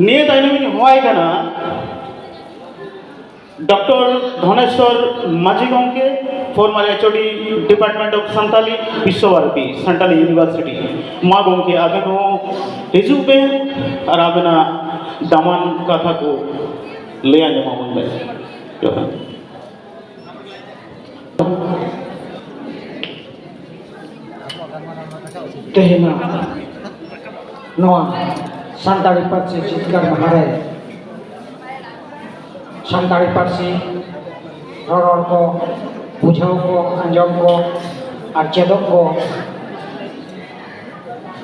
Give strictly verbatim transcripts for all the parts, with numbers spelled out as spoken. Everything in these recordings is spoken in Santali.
ᱱᱤᱭᱟᱹ ᱛᱟᱭᱱᱚᱢ ᱤᱧ ᱦᱚᱦᱚᱣᱟᱭ ᱠᱟᱱᱟ ᱰᱚᱠᱴᱚᱨ ᱫᱷᱚᱱᱮᱥᱣᱚᱨ ᱢᱟᱹᱡᱷᱤ ᱜᱚᱢᱠᱮ, former H O D Department of Santali, Visva Bharati Santali university. ᱢᱟ ᱜᱚᱢᱠᱮ, ᱟᱵᱮᱱ ᱦᱚᱸ ᱦᱤᱡᱩᱜ ᱵᱮᱱ ᱟᱨ ᱟᱵᱮᱱᱟᱜ ᱫᱟᱢᱟᱱ ᱠᱟᱛᱷᱟ ᱠᱚ ᱞᱟᱹᱭ ᱟᱸᱡᱚᱢ ᱟᱵᱚᱱ ᱵᱮᱱ᱾ ᱡᱚᱦᱟᱨ᱾ ᱛᱮᱦᱮᱧᱟᱜ ᱱᱚᱣᱟ ᱥᱟᱱᱛᱟᱲᱤ ᱯᱟᱹᱨᱥᱤ ᱡᱤᱛᱠᱟᱹᱨ ᱢᱟᱦᱟ ᱨᱮ ᱥᱟᱱᱛᱟᱲᱤ ᱯᱟᱹᱨᱥᱤ ᱨᱚᱨᱚᱲ ᱠᱚ, ᱵᱩᱡᱷᱟᱹᱣ ᱠᱚ, ᱟᱸᱡᱚᱢ ᱠᱚ ᱟᱨ ᱪᱮᱫᱚᱜ ᱠᱚ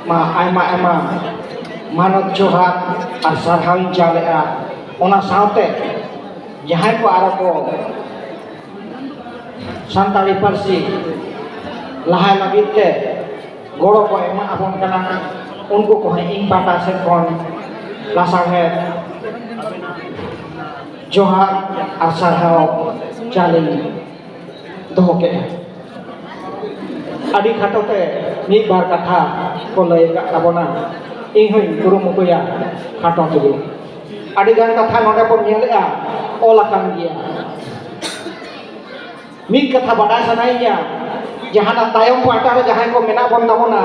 ᱢᱟ ᱟᱭᱢᱟ ᱟᱭᱢᱟ ᱢᱟᱱᱚᱛ ᱡᱚᱦᱟᱨ ᱟᱨ ᱥᱟᱨᱦᱟᱣ ᱤᱧ ᱪᱟᱞᱮᱜᱼᱟ᱾ ᱚᱱᱟ ᱥᱟᱶᱛᱮ ᱡᱟᱦᱟᱸᱭ ᱠᱚ ᱟᱨᱚ ᱠᱚ ᱥᱟᱱᱛᱟᱲᱤ ᱯᱟᱹᱨᱥᱤ ᱞᱟᱦᱟᱭ ᱞᱟᱹᱜᱤᱫ ᱛᱮ ᱜᱚᱲᱚ ᱠᱚ ᱮᱢᱟ ᱟᱵᱚᱱ ᱠᱟᱱᱟ, ᱩᱱᱠᱩ ᱠᱚᱦᱚᱸ ᱤᱧ ᱯᱟᱦᱴᱟ ᱥᱮᱫ ᱠᱷᱚᱱ ᱞᱟᱥᱟᱲᱦᱮᱫ ᱡᱚᱦᱟᱨ ᱟᱨ ᱥᱟᱨᱦᱟᱣ ᱪᱟᱞᱤᱧ ᱫᱚᱦᱚ ᱠᱮᱫᱼᱟ᱾ ᱟᱹᱰᱤ ᱠᱷᱟᱴᱚ ᱛᱮ ᱢᱤᱫ ᱵᱟᱨ ᱠᱟᱛᱷᱟ ᱠᱚ ᱞᱟᱹᱭ ᱟᱠᱟᱫ ᱛᱟᱵᱚᱱᱟ, ᱤᱧ ᱦᱚᱧ ᱠᱩᱨᱩᱢᱩᱴᱩᱭᱟ ᱠᱷᱟᱴᱚ ᱛᱮᱜᱮ᱾ ᱟᱹᱰᱤ ᱜᱟᱱ ᱠᱟᱛᱷᱟ ᱱᱚᱰᱮ ᱵᱚᱱ ᱧᱮᱞᱮᱜᱼᱟ, ᱚᱞ ᱟᱠᱟᱱ ᱜᱮᱭᱟ᱾ ᱢᱤᱫ ᱠᱟᱛᱷᱟ ᱵᱟᱰᱟᱭ ᱥᱟᱱᱟᱭᱤᱧᱟ, ᱡᱟᱦᱟᱱᱟᱜ ᱛᱟᱭᱚᱢ ᱯᱟᱦᱴᱟ ᱨᱮ ᱡᱟᱦᱟᱸᱭ ᱠᱚ ᱢᱮᱱᱟᱜ ᱵᱚᱱ ᱛᱟᱵᱚᱱᱟ,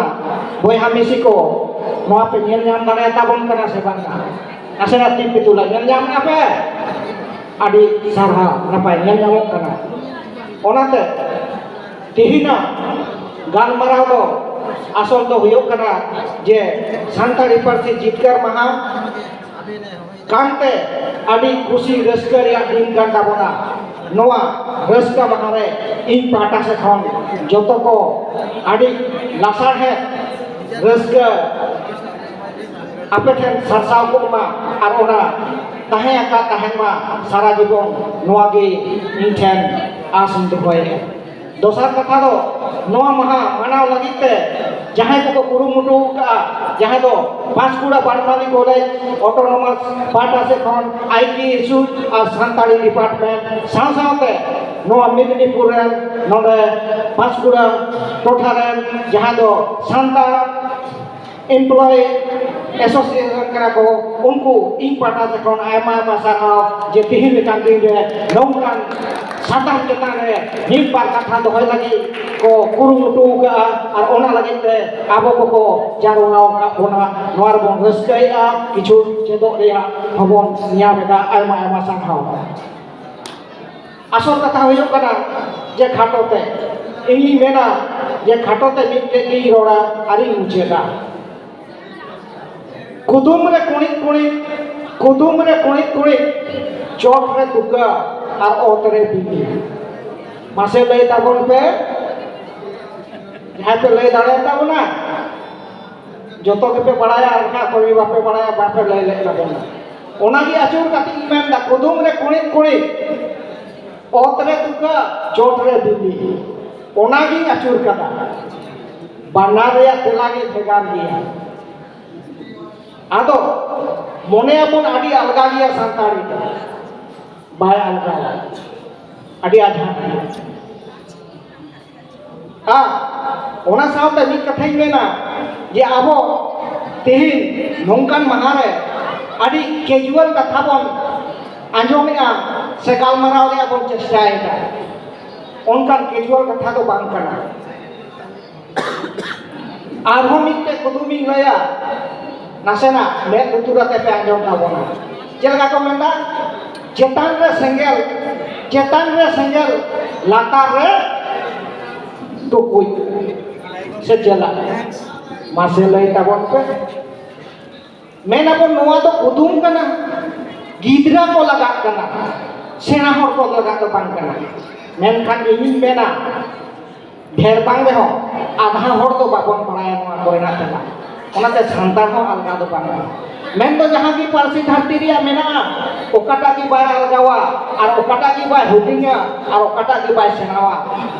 ᱵᱚᱭᱦᱟ ᱢᱤᱥᱤ ᱠᱚ, ᱱᱚᱣᱟ ᱯᱮ ᱧᱮᱞ ᱧᱟᱢ ᱫᱟᱲᱮᱭᱟᱛᱟ ᱵᱚᱱ ᱠᱟᱱᱟ ᱥᱮ ᱵᱟᱝᱟ? ᱱᱟᱥᱮᱱᱟᱜ ᱛᱤ ᱯᱮ ᱛᱩᱞᱟ, ᱧᱮᱞ ᱧᱟᱢᱮᱜᱼᱟ ᱯᱮ? ᱟᱹᱰᱤ ᱥᱟᱨᱦᱟᱣ, ᱱᱟᱯᱟᱭ ᱧᱮᱞ ᱧᱟᱢᱚᱜ ᱠᱟᱱᱟ᱾ ᱚᱱᱟᱛᱮ ᱛᱮᱦᱮᱧᱟᱜ ᱜᱟᱞᱢᱟᱨᱟᱣ ᱫᱚ ᱟᱥᱚᱞ ᱫᱚ ᱦᱩᱭᱩᱜ ᱠᱟᱱᱟ ᱡᱮ ᱥᱟᱱᱛᱟᱲᱤ ᱯᱟᱹᱨᱥᱤ ᱡᱤᱛᱠᱟᱹᱨ ᱢᱟᱦᱟ ᱠᱟᱱᱛᱮ ᱟᱹᱰᱤ ᱠᱩᱥᱤ ᱨᱟᱹᱥᱠᱟᱹ ᱨᱮᱭᱟᱜ ᱫᱤᱱ ᱠᱟᱱ ᱛᱟᱵᱚᱱᱟ᱾ ᱱᱚᱣᱟ ᱨᱟᱹᱥᱠᱟᱹ ᱢᱟᱦᱟ ᱨᱮ ᱤᱧ ᱯᱟᱦᱴᱟ ᱥᱮᱫ ᱠᱷᱚᱱ ᱡᱚᱛᱚ ᱠᱚ ᱟᱹᱰᱤ ᱞᱟᱥᱟᱲᱦᱮᱫ ᱨᱟᱹᱥᱠᱟᱹ ᱟᱯᱮ ᱴᱷᱮᱱ ᱥᱟᱨᱥᱟᱣ ᱠᱚᱜ ᱢᱟ ᱟᱨ ᱚᱱᱟ ᱛᱟᱦᱮᱸ ᱟᱠᱟᱫ ᱛᱟᱦᱮᱱ ᱢᱟ ᱥᱟᱨᱟ ᱡᱤᱵᱚᱱ, ᱱᱚᱣᱟ ᱜᱮ ᱤᱧ ᱴᱷᱮᱱ ᱟᱥ ᱤᱧ ᱫᱚᱦᱚᱭᱮᱫᱼᱟ᱾ ᱫᱚᱥᱟᱨ ᱠᱟᱛᱷᱟ ᱫᱚ, ᱱᱚᱣᱟ ᱢᱟᱦᱟ ᱢᱟᱱᱟᱣ ᱞᱟᱹᱜᱤᱫ ᱛᱮ ᱡᱟᱦᱟᱸᱭ ᱠᱚᱠᱚ ᱠᱩᱨᱩᱢᱩᱴᱩ ᱟᱠᱟᱫᱼᱟ, ᱡᱟᱦᱟᱸ ᱫᱚ ᱯᱟᱸᱥᱠᱩᱲᱟ ᱵᱟᱱᱢᱟᱞᱤ ᱠᱚᱞᱮᱡᱽ ᱚᱴᱳᱱᱚᱢᱟᱥ ᱯᱟᱦᱴᱟ ᱥᱮᱫ ᱠᱷᱚᱱ ᱟᱭ ᱠᱤ ᱤᱱᱥᱴᱤᱴᱭᱩᱴ ᱟᱨ ᱥᱟᱱᱛᱟᱲᱤ ᱰᱤᱯᱟᱨᱴᱢᱮᱱᱴ ᱥᱟᱶ ᱥᱟᱶᱛᱮ ᱱᱚᱣᱟ ᱢᱮᱫᱽᱱᱤᱯᱩᱨ ᱨᱮᱱ ᱱᱚᱰᱮ ᱯᱟᱸᱥᱠᱩᱲᱟ ᱴᱚᱴᱷᱟ ᱨᱮᱱ ᱡᱟᱦᱟᱸ ᱫᱚ ᱥᱟᱱᱛᱟᱲ ᱮᱢᱯᱞᱚᱭ ᱮᱥᱳᱥᱤᱭᱮᱥᱚᱱ ᱠᱟᱱᱟ ᱠᱚ, ᱩᱱᱠᱩ ᱤᱧ ᱯᱟᱦᱴᱟ ᱥᱮᱫ ᱠᱷᱚᱱ ᱟᱭᱢᱟ ᱟᱭᱢᱟ ᱥᱟᱨᱦᱟᱣ ᱡᱮ ᱛᱤᱦᱤᱧ ᱞᱮᱠᱟᱱ ᱫᱤᱱ ᱨᱮ ᱱᱚᱝᱠᱟᱱ ᱥᱟᱛᱟᱢ ᱪᱮᱛᱟᱱ ᱨᱮ ᱢᱤᱫ ᱵᱟᱨ ᱠᱟᱛᱷᱟ ᱫᱚᱦᱚᱭ ᱞᱟᱹᱜᱤᱫ ᱠᱚ ᱠᱩᱨᱩᱢᱩᱴᱩ ᱟᱠᱟᱫᱼᱟ᱾ ᱟᱨ ᱚᱱᱟ ᱞᱟᱹᱜᱤᱫ ᱛᱮ ᱟᱵᱚ ᱠᱚᱠᱚ ᱡᱟᱨᱣᱟ ᱟᱠᱟᱫ ᱵᱚᱱᱟ, ᱱᱚᱣᱟ ᱨᱮᱵᱚᱱ ᱨᱟᱹᱥᱠᱟᱹᱭᱮᱫᱼᱟ, ᱠᱤᱪᱷᱩ ᱪᱮᱫᱚᱜ ᱨᱮᱭᱟᱜ ᱦᱚᱸᱵᱚᱱ ᱧᱟᱢ ᱮᱫᱟ᱾ ᱟᱭᱢᱟ ᱟᱭᱢᱟ ᱥᱟᱨᱦᱟᱣ᱾ ᱟᱥᱚᱞ ᱠᱟᱛᱷᱟ ᱦᱩᱭᱩᱜ ᱠᱟᱱᱟ ᱡᱮ ᱠᱷᱟᱴᱚ ᱛᱮ ᱤᱧᱤᱧ ᱢᱮᱱᱟ ᱡᱮ ᱠᱷᱟᱴᱚ ᱛᱮ ᱢᱤᱫᱴᱮᱡ ᱜᱤᱧ ᱨᱚᱲᱟ ᱟᱨᱤᱧ ᱢᱩᱪᱟᱹᱫᱟ᱾ ᱠᱩᱫᱩᱢ ᱨᱮ ᱠᱩᱬᱤᱫ ᱠᱩᱬᱤᱫ, ᱠᱩᱫᱩᱢ ᱨᱮ ᱠᱩᱬᱤᱫ ᱠᱩᱬᱤᱫ, ᱪᱚᱴ ᱨᱮ ᱛᱩᱠᱟᱹ ᱟᱨ ᱚᱛ ᱨᱮ ᱵᱤᱞᱤ᱾ ᱢᱟᱥᱮ ᱞᱟᱹᱭ ᱛᱟᱵᱚᱱ ᱯᱮ, ᱡᱟᱦᱟᱸᱭ ᱯᱮ ᱞᱟᱹᱭ ᱫᱟᱲᱮᱭᱟᱛᱟ ᱵᱚᱱᱟ, ᱡᱚᱛᱚ ᱜᱮᱯᱮ ᱵᱟᱲᱟᱭᱟ, ᱟᱨ ᱵᱟᱠᱷᱟᱡ ᱚᱠᱚᱭ ᱜᱮ ᱵᱟᱯᱮ ᱵᱟᱲᱟᱭᱟ, ᱵᱟᱯᱮ ᱞᱟᱹᱭ ᱞᱮᱫ ᱛᱟᱵᱚᱱᱟ᱾ ᱚᱱᱟᱜᱮ ᱟᱹᱪᱩᱨ ᱠᱟᱛᱮ ᱤᱧ ᱢᱮᱱᱫᱟ, ᱠᱩᱫᱩᱢ ᱨᱮ ᱠᱩᱬᱤᱫ ᱠᱩᱬᱤᱫ, ᱚᱛ ᱨᱮ ᱛᱩᱠᱟᱹ, ᱪᱚᱴ ᱨᱮ ᱵᱤᱞᱤ᱾ ᱚᱱᱟᱜᱤᱧ ᱟᱹᱪᱩᱨ ᱠᱟᱫᱟ᱾ ᱵᱟᱱᱟᱨ ᱨᱮᱭᱟᱜ ᱛᱮᱞᱟ ᱜᱮ ᱵᱷᱮᱜᱟᱨ ᱜᱮᱭᱟ᱾ ᱟᱫᱚ ᱢᱚᱱᱮᱭᱟᱵᱚᱱ ᱟᱹᱰᱤ ᱟᱞᱜᱟ ᱜᱮᱭᱟ ᱥᱟᱱᱛᱟᱲᱤ ᱫᱚ, ᱵᱟᱭ ᱟᱞᱜᱟᱭᱟ, ᱟᱹᱰᱤ ᱟᱡᱷᱟᱴ ᱜᱮᱭᱟ᱾ ᱟᱨ ᱚᱱᱟ ᱥᱟᱶᱛᱮ ᱢᱤᱫ ᱠᱟᱛᱷᱟᱧ ᱢᱮᱱᱟ ᱡᱮ ᱟᱵᱚ ᱛᱮᱦᱮᱧ ᱱᱚᱝᱠᱟᱱ ᱢᱟᱦᱟ ᱨᱮ ᱟᱹᱰᱤ casual ᱠᱟᱛᱷᱟ ᱵᱚᱱ ᱟᱸᱡᱚᱢᱮᱜᱼᱟ ᱥᱮ ᱜᱟᱞᱢᱟᱨᱟᱣ ᱨᱮᱭᱟᱜ ᱵᱚᱱ ᱪᱮᱥᱴᱟᱭᱮᱫᱟ, ᱚᱱᱠᱟᱱ casual ᱠᱟᱛᱷᱟ ᱫᱚ ᱵᱟᱝ ᱠᱟᱱᱟ᱾ ᱟᱨᱦᱚᱸ ᱢᱤᱫᱴᱮᱡ ᱠᱩᱫᱩᱢᱤᱧ ᱞᱟᱹᱭᱟ, ᱱᱟᱥᱮᱱᱟᱜ ᱢᱮᱫ ᱞᱩᱛᱩᱨ ᱟᱛᱮ ᱯᱮ ᱟᱸᱡᱚᱢ ᱛᱟᱵᱚᱱᱟ᱾ ᱪᱮᱫ ᱞᱮᱠᱟ ᱠᱚ ᱢᱮᱱᱫᱟ? ᱪᱮᱛᱟᱱ ᱨᱮ ᱥᱮᱸᱜᱮᱞ, ᱪᱮᱛᱟᱱ ᱨᱮ ᱥᱮᱸᱜᱮᱞ, ᱞᱟᱛᱟᱨ ᱨᱮ ᱴᱩᱠᱩᱡ ᱥᱮ ᱪᱮᱞᱟ᱾ ᱢᱟᱥᱮ ᱞᱟᱹᱭ ᱛᱟᱵᱚᱱ ᱯᱮ᱾ ᱢᱮᱱᱟᱵᱚᱱ ᱱᱚᱣᱟ ᱫᱚ ᱠᱩᱫᱩᱢ ᱠᱟᱱᱟ, ᱜᱤᱫᱽᱨᱟᱹ ᱠᱚ ᱞᱟᱜᱟᱜ ᱠᱟᱱᱟ, ᱥᱮᱬᱟ ᱦᱚᱲ ᱠᱚ ᱞᱟᱜᱟᱜ ᱫᱚ ᱵᱟᱝ ᱠᱟᱱᱟ᱾ ᱢᱮᱱᱠᱷᱟᱱ ᱤᱧᱤᱧ ᱢᱮᱱᱟ, ᱰᱷᱮᱨ ᱵᱟᱝ ᱨᱮᱦᱚᱸ ᱟᱫᱷᱟ ᱦᱚᱲ ᱫᱚ ᱵᱟᱵᱚᱱ ᱵᱟᱲᱟᱭᱟ ᱱᱚᱣᱟ ᱠᱚᱨᱮᱱᱟᱜ ᱛᱮᱞᱟ᱾ ᱚᱱᱟᱛᱮ ᱥᱟᱱᱛᱟᱲ ᱦᱚᱸ ᱟᱞᱜᱟ ᱫᱚ ᱵᱟᱝ ᱠᱟᱱᱟ᱾ ᱢᱮᱱᱫᱚ ᱡᱟᱦᱟᱸ ᱜᱮ ᱯᱟᱹᱨᱥᱤ ᱫᱷᱟᱹᱨᱛᱤ ᱨᱮᱭᱟᱜ ᱢᱮᱱᱟᱜᱼᱟ, ᱚᱠᱟᱴᱟᱜ ᱜᱮ ᱵᱟᱭ ᱟᱞᱜᱟᱣᱟ ᱟᱨ ᱚᱠᱟᱴᱟᱜ ᱜᱮ ᱵᱟᱭ ᱦᱩᱰᱤᱧᱟ ᱟᱨ ᱚᱠᱟᱴᱟᱜ ᱜᱮ ᱵᱟᱭ ᱥᱮᱬᱟᱣᱟ᱾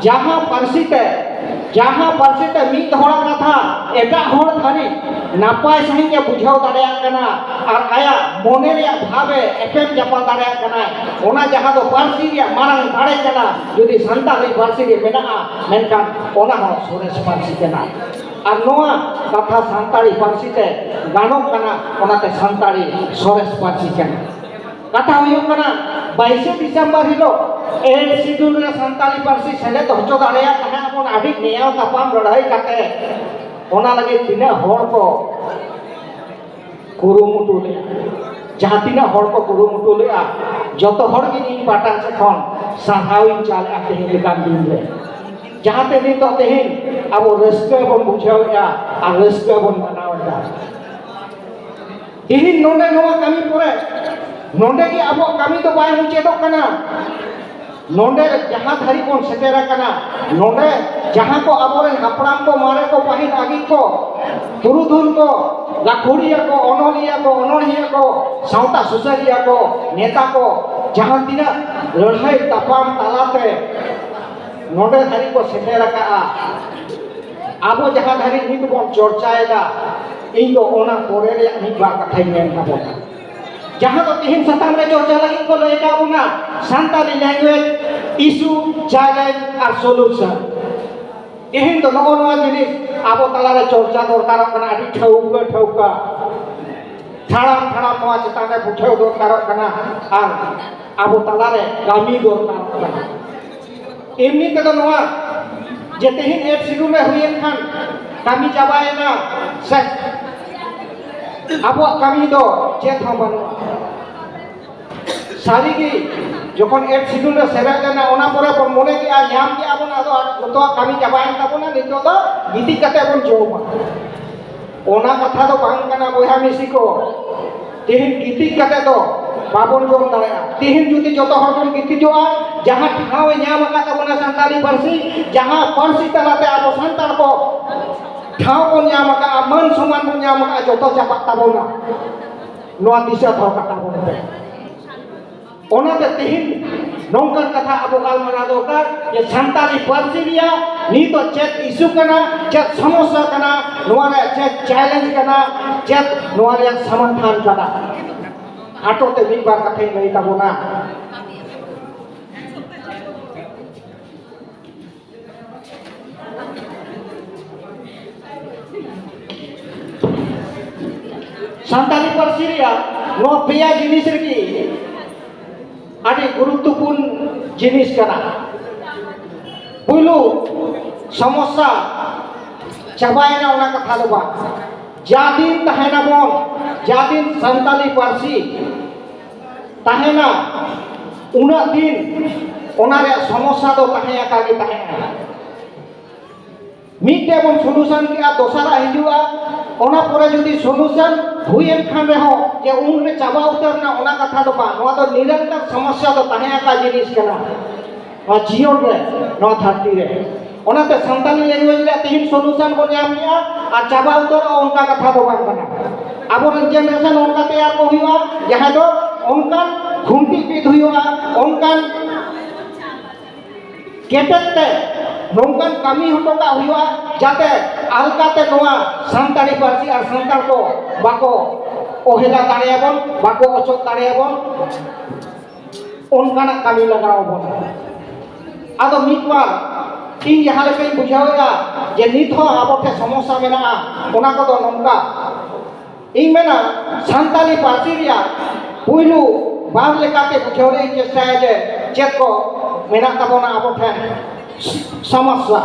ᱡᱟᱦᱟᱸ ᱯᱟᱹᱨᱥᱤ ᱛᱮ, ᱡᱟᱦᱟᱸ ᱯᱟᱹᱨᱥᱤ ᱛᱮ ᱢᱤᱫ ᱦᱚᱲᱟᱜ ᱠᱟᱛᱷᱟ ᱮᱴᱟᱜ ᱦᱚᱲ ᱫᱷᱟᱹᱨᱤᱡ ᱱᱟᱯᱟᱭ ᱥᱟᱺᱦᱤᱡ ᱮ ᱵᱩᱡᱷᱟᱹᱣ ᱫᱟᱲᱮᱭᱟᱜ ᱠᱟᱱᱟ ᱟᱨ ᱟᱭᱟᱜ ᱢᱚᱱᱮ ᱨᱮᱭᱟᱜ ᱵᱷᱟᱵᱽ ᱮ ᱮᱯᱮᱢ ᱪᱟᱯᱟᱞ ᱫᱟᱲᱮᱭᱟᱜ ᱠᱟᱱᱟᱭ, ᱚᱱᱟ ᱡᱟᱦᱟᱸ ᱫᱚ ᱯᱟᱹᱨᱥᱤ ᱨᱮᱭᱟᱜ ᱢᱟᱨᱟᱝ ᱫᱟᱲᱮ ᱠᱟᱱᱟ, ᱡᱩᱫᱤ ᱥᱟᱱᱛᱟᱲᱤ ᱯᱟᱹᱨᱥᱤ ᱨᱮ ᱢᱮᱱᱟᱜᱼᱟ, ᱢᱮᱱᱠᱷᱟᱱ ᱚᱱᱟ ᱦᱚᱸ ᱥᱚᱨᱮᱥ ᱯᱟᱹᱨᱥᱤ ᱠᱟᱱᱟ᱾ ᱟᱨ ᱱᱚᱣᱟ ᱠᱟᱛᱷᱟ ᱥᱟᱱᱛᱟᱲᱤ ᱯᱟᱹᱨᱥᱤ ᱛᱮ ᱜᱟᱱᱚᱜ ᱠᱟᱱᱟ, ᱚᱱᱟᱛᱮ ᱥᱟᱱᱛᱟᱲᱤ ᱥᱚᱨᱮᱥ ᱯᱟᱹᱨᱥᱤ ᱠᱟᱱᱟ᱾ ᱠᱟᱛᱷᱟ ᱦᱩᱭᱩᱜ ᱠᱟᱱᱟ, ᱵᱟᱭᱤᱥᱮ ᱰᱤᱥᱮᱢᱵᱚᱨ ᱦᱤᱞᱳᱜ ᱮᱭᱤᱴ ᱥᱤᱰᱩᱞ ᱨᱮ ᱥᱟᱱᱛᱟᱲᱤ ᱯᱟᱹᱨᱥᱤ ᱥᱮᱞᱮᱫ ᱦᱚᱪᱚ ᱫᱟᱲᱮᱭᱟᱜ ᱛᱟᱦᱮᱸ ᱟᱵᱚᱱ ᱟᱹᱰᱤ ᱱᱮᱭᱟᱣ ᱛᱟᱯᱟᱢ ᱞᱟᱹᱲᱦᱟᱹᱭ ᱠᱟᱛᱮ᱾ ᱚᱱᱟ ᱞᱟᱹᱜᱤᱫ ᱛᱤᱱᱟᱹᱜ ᱦᱚᱲ ᱠᱚ ᱠᱩᱨᱩᱢᱩᱴᱩ ᱞᱮᱫᱼᱟ, ᱡᱟᱦᱟᱸ ᱛᱤᱱᱟᱹᱜ ᱦᱚᱲ ᱠᱚ ᱠᱩᱨᱩᱢᱩᱴᱩ ᱞᱮᱫᱼᱟ, ᱡᱚᱛᱚ ᱦᱚᱲ ᱜᱮ ᱤᱧ ᱯᱟᱦᱴᱟ ᱥᱮᱫ ᱠᱷᱚᱱ ᱥᱟᱨᱦᱟᱣ ᱤᱧ ᱪᱟᱞᱮᱫᱼᱟ ᱛᱮᱦᱮᱧ ᱞᱮᱠᱟᱱ ᱫᱤᱱ ᱨᱮ, ᱡᱟᱦᱟᱸᱛᱮ ᱱᱤᱛᱚᱜ ᱛᱮᱦᱮᱧ ᱟᱵᱚ ᱨᱟᱹᱥᱠᱟᱹ ᱵᱚᱱ ᱵᱩᱡᱷᱟᱹᱣᱮᱫᱼᱟ ᱟᱨ ᱨᱟᱹᱥᱠᱟᱹ ᱵᱚᱱ ᱢᱟᱱᱟᱣᱮᱫᱟ᱾ ᱛᱮᱦᱮᱧ ᱱᱚᱰᱮ ᱱᱚᱣᱟ ᱠᱟᱹᱢᱤ ᱯᱚᱨᱮ ᱱᱚᱰᱮ ᱜᱮ ᱟᱵᱚᱣᱟᱜ ᱠᱟᱹᱢᱤ ᱫᱚ ᱵᱟᱭ ᱢᱩᱪᱟᱹᱫᱚᱜ ᱠᱟᱱᱟ᱾ ᱱᱚᱰᱮ ᱡᱟᱦᱟᱸ ᱫᱷᱟᱹᱨᱤᱡ ᱵᱚᱱ ᱥᱮᱴᱮᱨ ᱟᱠᱟᱱᱟ, ᱱᱚᱰᱮ ᱡᱟᱦᱟᱸ ᱠᱚ ᱟᱵᱚᱨᱮᱱ ᱦᱟᱯᱲᱟᱢ ᱠᱚ, ᱢᱟᱨᱮ ᱠᱚ, ᱯᱟᱹᱦᱤᱞ ᱟᱹᱜᱤᱞ ᱠᱚ, ᱯᱩᱨᱩᱫᱷᱩᱞ ᱠᱚ, ᱜᱟᱹᱠᱷᱩᱲᱤᱭᱟᱹ ᱠᱚ, ᱚᱱᱚᱞᱤᱭᱟᱹ ᱠᱚ, ᱚᱱᱚᱬᱦᱤᱭᱟᱹ ᱠᱚ, ᱥᱟᱶᱛᱟ ᱥᱩᱥᱟᱹᱨᱤᱭᱟᱹ ᱠᱚ, ᱱᱮᱛᱟ ᱠᱚ, ᱡᱟᱦᱟᱸ ᱛᱤᱱᱟᱹᱜ ᱞᱟᱹᱲᱦᱟᱹᱭ ᱛᱟᱯᱟᱢ ᱛᱟᱞᱟᱛᱮ ᱱᱚᱰᱮ ᱫᱷᱟᱹᱨᱤᱡ ᱠᱚ ᱥᱮᱴᱮᱨ ᱟᱠᱟᱫᱼᱟ, ᱟᱵᱚ ᱡᱟᱦᱟᱸ ᱫᱷᱟᱹᱨᱤᱡ ᱱᱤᱛ ᱵᱚᱱ ᱪᱚᱨᱪᱟᱭᱮᱫᱟ, ᱤᱧ ᱫᱚ ᱚᱱᱟ ᱯᱚᱨᱮ ᱨᱮᱭᱟᱜ ᱢᱤᱫ ᱵᱟᱨ ᱠᱟᱛᱷᱟᱧ ᱢᱮᱱ ᱛᱟᱵᱚᱱᱟ᱾ ᱡᱟᱦᱟᱸ ᱫᱚ ᱛᱮᱦᱮᱧ ᱥᱟᱛᱟᱢ ᱨᱮ ᱪᱚᱨᱪᱟ ᱞᱟᱹᱜᱤᱫ ᱠᱚ ᱞᱟᱹᱭ ᱟᱠᱟᱫ ᱵᱚᱱᱟ, ᱥᱟᱱᱛᱟᱲᱤ language issue, challenge ᱟᱨ solution᱾ ᱛᱮᱦᱮᱧ ᱫᱚ ᱱᱚᱜᱼᱚ ᱱᱚᱣᱟ ᱡᱤᱱᱤᱥ ᱟᱵᱚ ᱛᱟᱞᱟᱨᱮ ᱪᱚᱨᱪᱟ ᱫᱚᱨᱠᱟᱨᱚᱜ ᱠᱟᱱᱟ, ᱟᱹᱰᱤ ᱴᱷᱟᱹᱣᱠᱟᱹ ᱴᱷᱟᱹᱣᱠᱟᱹ, ᱴᱷᱟᱲᱟᱢ ᱴᱷᱟᱲᱟᱢ ᱱᱚᱣᱟ ᱪᱮᱛᱟᱱ ᱨᱮ ᱵᱩᱡᱷᱟᱹᱣ ᱫᱚᱨᱠᱟᱨᱚᱜ ᱠᱟᱱᱟ ᱟᱨ ᱟᱵᱚ ᱛᱟᱞᱟᱨᱮ ᱠᱟᱹᱢᱤ ᱫᱚᱨᱠᱟᱨᱚᱜ ᱠᱟᱱᱟ᱾ ᱮᱢᱱᱤ ᱛᱮᱫᱚ ᱱᱚᱣᱟ ᱡᱮ ᱛᱮᱦᱮᱧ ᱮᱭᱤᱴ ᱥᱤᱰᱩᱞ ᱨᱮ ᱦᱩᱭᱮᱱ ᱠᱷᱟᱱ ᱠᱟᱹᱢᱤ ᱪᱟᱵᱟᱭᱮᱱᱟ ᱥᱮ ᱟᱵᱚᱣᱟᱜ ᱠᱟᱹᱢᱤ ᱫᱚ ᱪᱮᱫ ᱦᱚᱸ ᱵᱟᱹᱱᱩᱜᱼᱟ᱾ ᱥᱟᱹᱨᱤᱜᱮ ᱡᱚᱠᱷᱚᱱ ᱮᱭᱤᱴ ᱥᱤᱰᱩᱞ ᱨᱮ ᱥᱮᱞᱮᱫ ᱞᱮᱱᱟ, ᱚᱱᱟ ᱯᱚᱨᱮ ᱵᱚᱱ ᱢᱚᱱᱮ ᱠᱮᱜᱼᱟ, ᱧᱟᱢ ᱠᱮᱜᱼᱟ ᱵᱚᱱ, ᱟᱫᱚ ᱡᱚᱛᱚᱣᱟᱜ ᱠᱟᱹᱢᱤ ᱪᱟᱵᱟᱭᱮᱱ ᱛᱟᱵᱚᱱᱟ, ᱱᱤᱛᱚᱜ ᱫᱚ ᱜᱤᱛᱤᱡ ᱠᱟᱛᱮ ᱵᱚᱱ ᱡᱚᱢᱟ᱾ ᱚᱱᱟ ᱠᱟᱛᱷᱟ ᱫᱚ ᱵᱟᱝ ᱠᱟᱱᱟ ᱵᱚᱭᱦᱟ ᱢᱤᱥᱤ ᱠᱚ᱾ ᱛᱮᱦᱮᱧ ᱜᱤᱛᱤᱡ ᱠᱟᱛᱮ ᱫᱚ ᱵᱟᱵᱚᱱ ᱡᱚᱢ ᱫᱟᱲᱮᱭᱟᱜᱼᱟ᱾ ᱛᱮᱦᱮᱧ ᱡᱩᱫᱤ ᱡᱚᱛᱚ ᱦᱚᱲ ᱵᱚᱱ ᱜᱤᱛᱤᱡᱚᱜᱼᱟ, ᱡᱟᱦᱟᱸ ᱴᱷᱟᱶ ᱮ ᱧᱟᱢ ᱟᱠᱟᱫ ᱛᱟᱵᱚᱱᱟ ᱥᱟᱱᱛᱟᱲᱤ ᱯᱟᱹᱨᱥᱤ, ᱡᱟᱦᱟᱸ ᱯᱟᱹᱨᱥᱤ ᱛᱟᱞᱟᱛᱮ ᱟᱵᱚ ᱥᱟᱱᱛᱟᱲ ᱠᱚ ᱴᱷᱟᱶ ᱵᱚᱱ ᱧᱟᱢ ᱟᱠᱟᱫᱼᱟ, ᱢᱟᱹᱱ ᱥᱚᱢᱢᱟᱱ ᱵᱚᱱ ᱧᱟᱢ ᱟᱠᱟᱫᱼᱟ, ᱡᱚᱛᱚ ᱪᱟᱵᱟᱜ ᱛᱟᱵᱚᱱᱟ᱾ ᱱᱚᱣᱟ ᱫᱤᱥᱟᱹ ᱫᱚᱦᱚ ᱠᱟᱜ ᱛᱟᱵᱚᱱ ᱯᱮ᱾ ᱚᱱᱟᱛᱮ ᱛᱮᱦᱮᱧ ᱱᱚᱝᱠᱟᱱ ᱠᱟᱛᱷᱟ ᱟᱵᱚ ᱜᱟᱞᱢᱟᱨᱟᱣ ᱫᱚᱨᱠᱟᱨ ᱡᱮ ᱥᱟᱱᱛᱟᱲᱤ ᱯᱟᱹᱨᱥᱤ ᱨᱮᱭᱟᱜ ᱱᱤᱛᱚᱜ ᱪᱮᱫ issue ᱠᱟᱱᱟ, ᱪᱮᱫ ᱥᱚᱢᱚᱥᱥᱟ ᱠᱟᱱᱟ, ᱱᱚᱣᱟ ᱨᱮᱭᱟᱜ ᱪᱮᱫ challenge ᱠᱟᱱᱟ, ᱪᱮᱫ ᱱᱚᱣᱟ ᱨᱮᱭᱟᱜ ᱥᱚᱢᱟᱫᱷᱟᱱ ᱠᱟᱱᱟ᱾ ᱠᱷᱟᱴᱚ ᱛᱮ ᱢᱤᱫ ᱵᱟᱨ ᱠᱟᱛᱷᱟᱧ ᱞᱟᱹᱭ ᱛᱟᱵᱚᱱᱟ᱾ ᱥᱟᱱᱛᱟᱲᱤ ᱯᱟᱹᱨᱥᱤ ᱨᱮᱭᱟᱜ ᱱᱚᱣᱟ ᱯᱮᱭᱟ ᱡᱤᱱᱤᱥ ᱨᱮᱜᱮ ᱟᱹᱰᱤ ᱜᱩᱨᱩᱛᱛᱚᱯᱩᱨᱱ ᱡᱤᱱᱤᱥ ᱠᱟᱱᱟ᱾ ᱯᱩᱭᱞᱩ ᱥᱚᱢᱚᱥᱥᱟ ᱪᱟᱵᱟᱭᱮᱱᱟ, ᱚᱱᱟ ᱠᱟᱛᱷᱟ ᱫᱚ ᱵᱟᱝ᱾ ᱡᱟ ᱫᱤᱱ ᱛᱟᱦᱮᱱᱟᱵᱚᱱ, ᱡᱟ ᱫᱤᱱ ᱥᱟᱱᱛᱟᱲᱤ ᱯᱟᱹᱨᱥᱤ ᱛᱟᱦᱮᱱᱟ, ᱩᱱᱟᱹᱜ ᱫᱤᱱ ᱚᱱᱟ ᱨᱮᱭᱟᱜ ᱥᱚᱢᱚᱥᱥᱟ ᱫᱚ ᱛᱟᱦᱮᱸ ᱟᱠᱟ ᱜᱮ ᱛᱟᱦᱮᱱᱟ᱾ ᱢᱤᱫᱴᱮᱡ ᱵᱚᱱ ᱥᱚᱞᱩᱥᱚᱱ ᱠᱮᱜᱼᱟ, ᱫᱚᱥᱟᱨᱟᱜ ᱦᱤᱡᱩᱜᱼᱟ, ᱚᱱᱟ ᱯᱚᱨᱮ ᱡᱩᱫᱤ ᱥᱚᱞᱩᱥᱚᱱ ᱦᱩᱭᱮᱱ ᱠᱷᱟᱱ ᱨᱮᱦᱚᱸ ᱡᱮ ᱩᱱᱨᱮ ᱪᱟᱵᱟ ᱩᱛᱟᱹᱨ ᱮᱱᱟ, ᱚᱱᱟ ᱠᱟᱛᱷᱟ ᱫᱚ ᱵᱟᱝ᱾ ᱱᱚᱣᱟ ᱫᱚ ᱱᱤᱨᱚᱱᱛᱚᱨ ᱥᱚᱢᱚᱥᱥᱟ ᱫᱚ ᱛᱟᱦᱮᱸ ᱟᱠᱟᱫ ᱡᱤᱱᱤᱥ ᱠᱟᱱᱟ ᱱᱚᱣᱟ ᱡᱤᱭᱚᱱ ᱨᱮ, ᱱᱚᱣᱟ ᱫᱷᱟᱹᱨᱛᱤ ᱨᱮ᱾ ᱚᱱᱟᱛᱮ ᱥᱟᱱᱛᱟᱲᱤ ᱞᱮᱝᱜᱩᱭᱮᱡᱽ ᱨᱮᱭᱟᱜ ᱛᱮᱦᱮᱧ ᱥᱚᱞᱩᱥᱚᱱ ᱵᱚᱱ ᱧᱟᱢ ᱠᱮᱜᱼᱟ ᱟᱨ ᱪᱟᱵᱟ ᱩᱛᱟᱹᱨᱚᱜᱼᱟ, ᱚᱱᱠᱟ ᱠᱟᱛᱷᱟ ᱫᱚ ᱵᱟᱝ ᱠᱟᱱᱟ᱾ ᱟᱵᱚᱨᱮᱱ ᱡᱮᱱᱟᱨᱮᱥᱚᱱ ᱚᱱᱠᱟ ᱛᱮᱭᱟᱨ ᱠᱚ ᱦᱩᱭᱩᱜᱼᱟ, ᱡᱟᱦᱟᱸᱭ ᱫᱚ ᱚᱱᱠᱟᱱ ᱠᱷᱩᱱᱴᱤ ᱵᱤᱫ ᱦᱩᱭᱩᱜᱼᱟ, ᱚᱱᱠᱟᱱ ᱠᱮᱴᱮᱡ ᱛᱮ ᱱᱚᱝᱠᱟᱱ ᱠᱟᱹᱢᱤ ᱦᱚᱴᱚ ᱠᱟᱜ ᱦᱩᱭᱩᱜᱼᱟ, ᱡᱟᱛᱮ ᱟᱞᱜᱟᱛᱮ ᱱᱚᱣᱟ ᱥᱟᱱᱛᱟᱲᱤ ᱯᱟᱹᱨᱥᱤ ᱟᱨ ᱥᱟᱱᱛᱟᱲ ᱠᱚ ᱵᱟᱠᱚ ᱚᱦᱮᱞᱟ ᱫᱟᱲᱮᱭᱟᱵᱚᱱ, ᱵᱟᱠᱚ ᱚᱪᱚᱜ ᱫᱟᱲᱮᱭᱟᱵᱚᱱ, ᱚᱱᱠᱟᱱᱟᱜ ᱠᱟᱹᱢᱤ ᱞᱟᱜᱟᱣ ᱟᱵᱚᱱᱟ᱾ ᱟᱫᱚ ᱢᱤᱫ ᱵᱟᱨ ᱤᱧ ᱡᱟᱦᱟᱸ ᱞᱮᱠᱟᱧ ᱵᱩᱡᱷᱟᱹᱣᱮᱫᱼᱟ ᱡᱮ ᱱᱤᱛ ᱦᱚᱸ ᱟᱵᱚ ᱴᱷᱮᱱ ᱥᱚᱢᱚᱥᱥᱟ ᱢᱮᱱᱟᱜᱼᱟ, ᱚᱱᱟ ᱠᱚᱫᱚ ᱱᱚᱝᱠᱟ᱾ ᱤᱧ ᱢᱮᱱᱟ, ᱥᱟᱱᱛᱟᱲᱤ ᱯᱟᱹᱨᱥᱤ ᱨᱮᱭᱟᱜ ᱯᱩᱭᱞᱩ ᱵᱟᱨ ᱞᱮᱠᱟᱛᱮ ᱵᱩᱡᱷᱟᱹᱣ ᱨᱮᱭᱟᱜ ᱤᱧ ᱪᱮᱥᱴᱟᱭᱟ ᱡᱮ ᱪᱮᱫ ᱠᱚ ᱢᱮᱱᱟᱜ ᱛᱟᱵᱚᱱᱟ ᱟᱵᱚ ᱴᱷᱮᱱ ᱥᱚᱢᱚᱥᱥᱟ᱾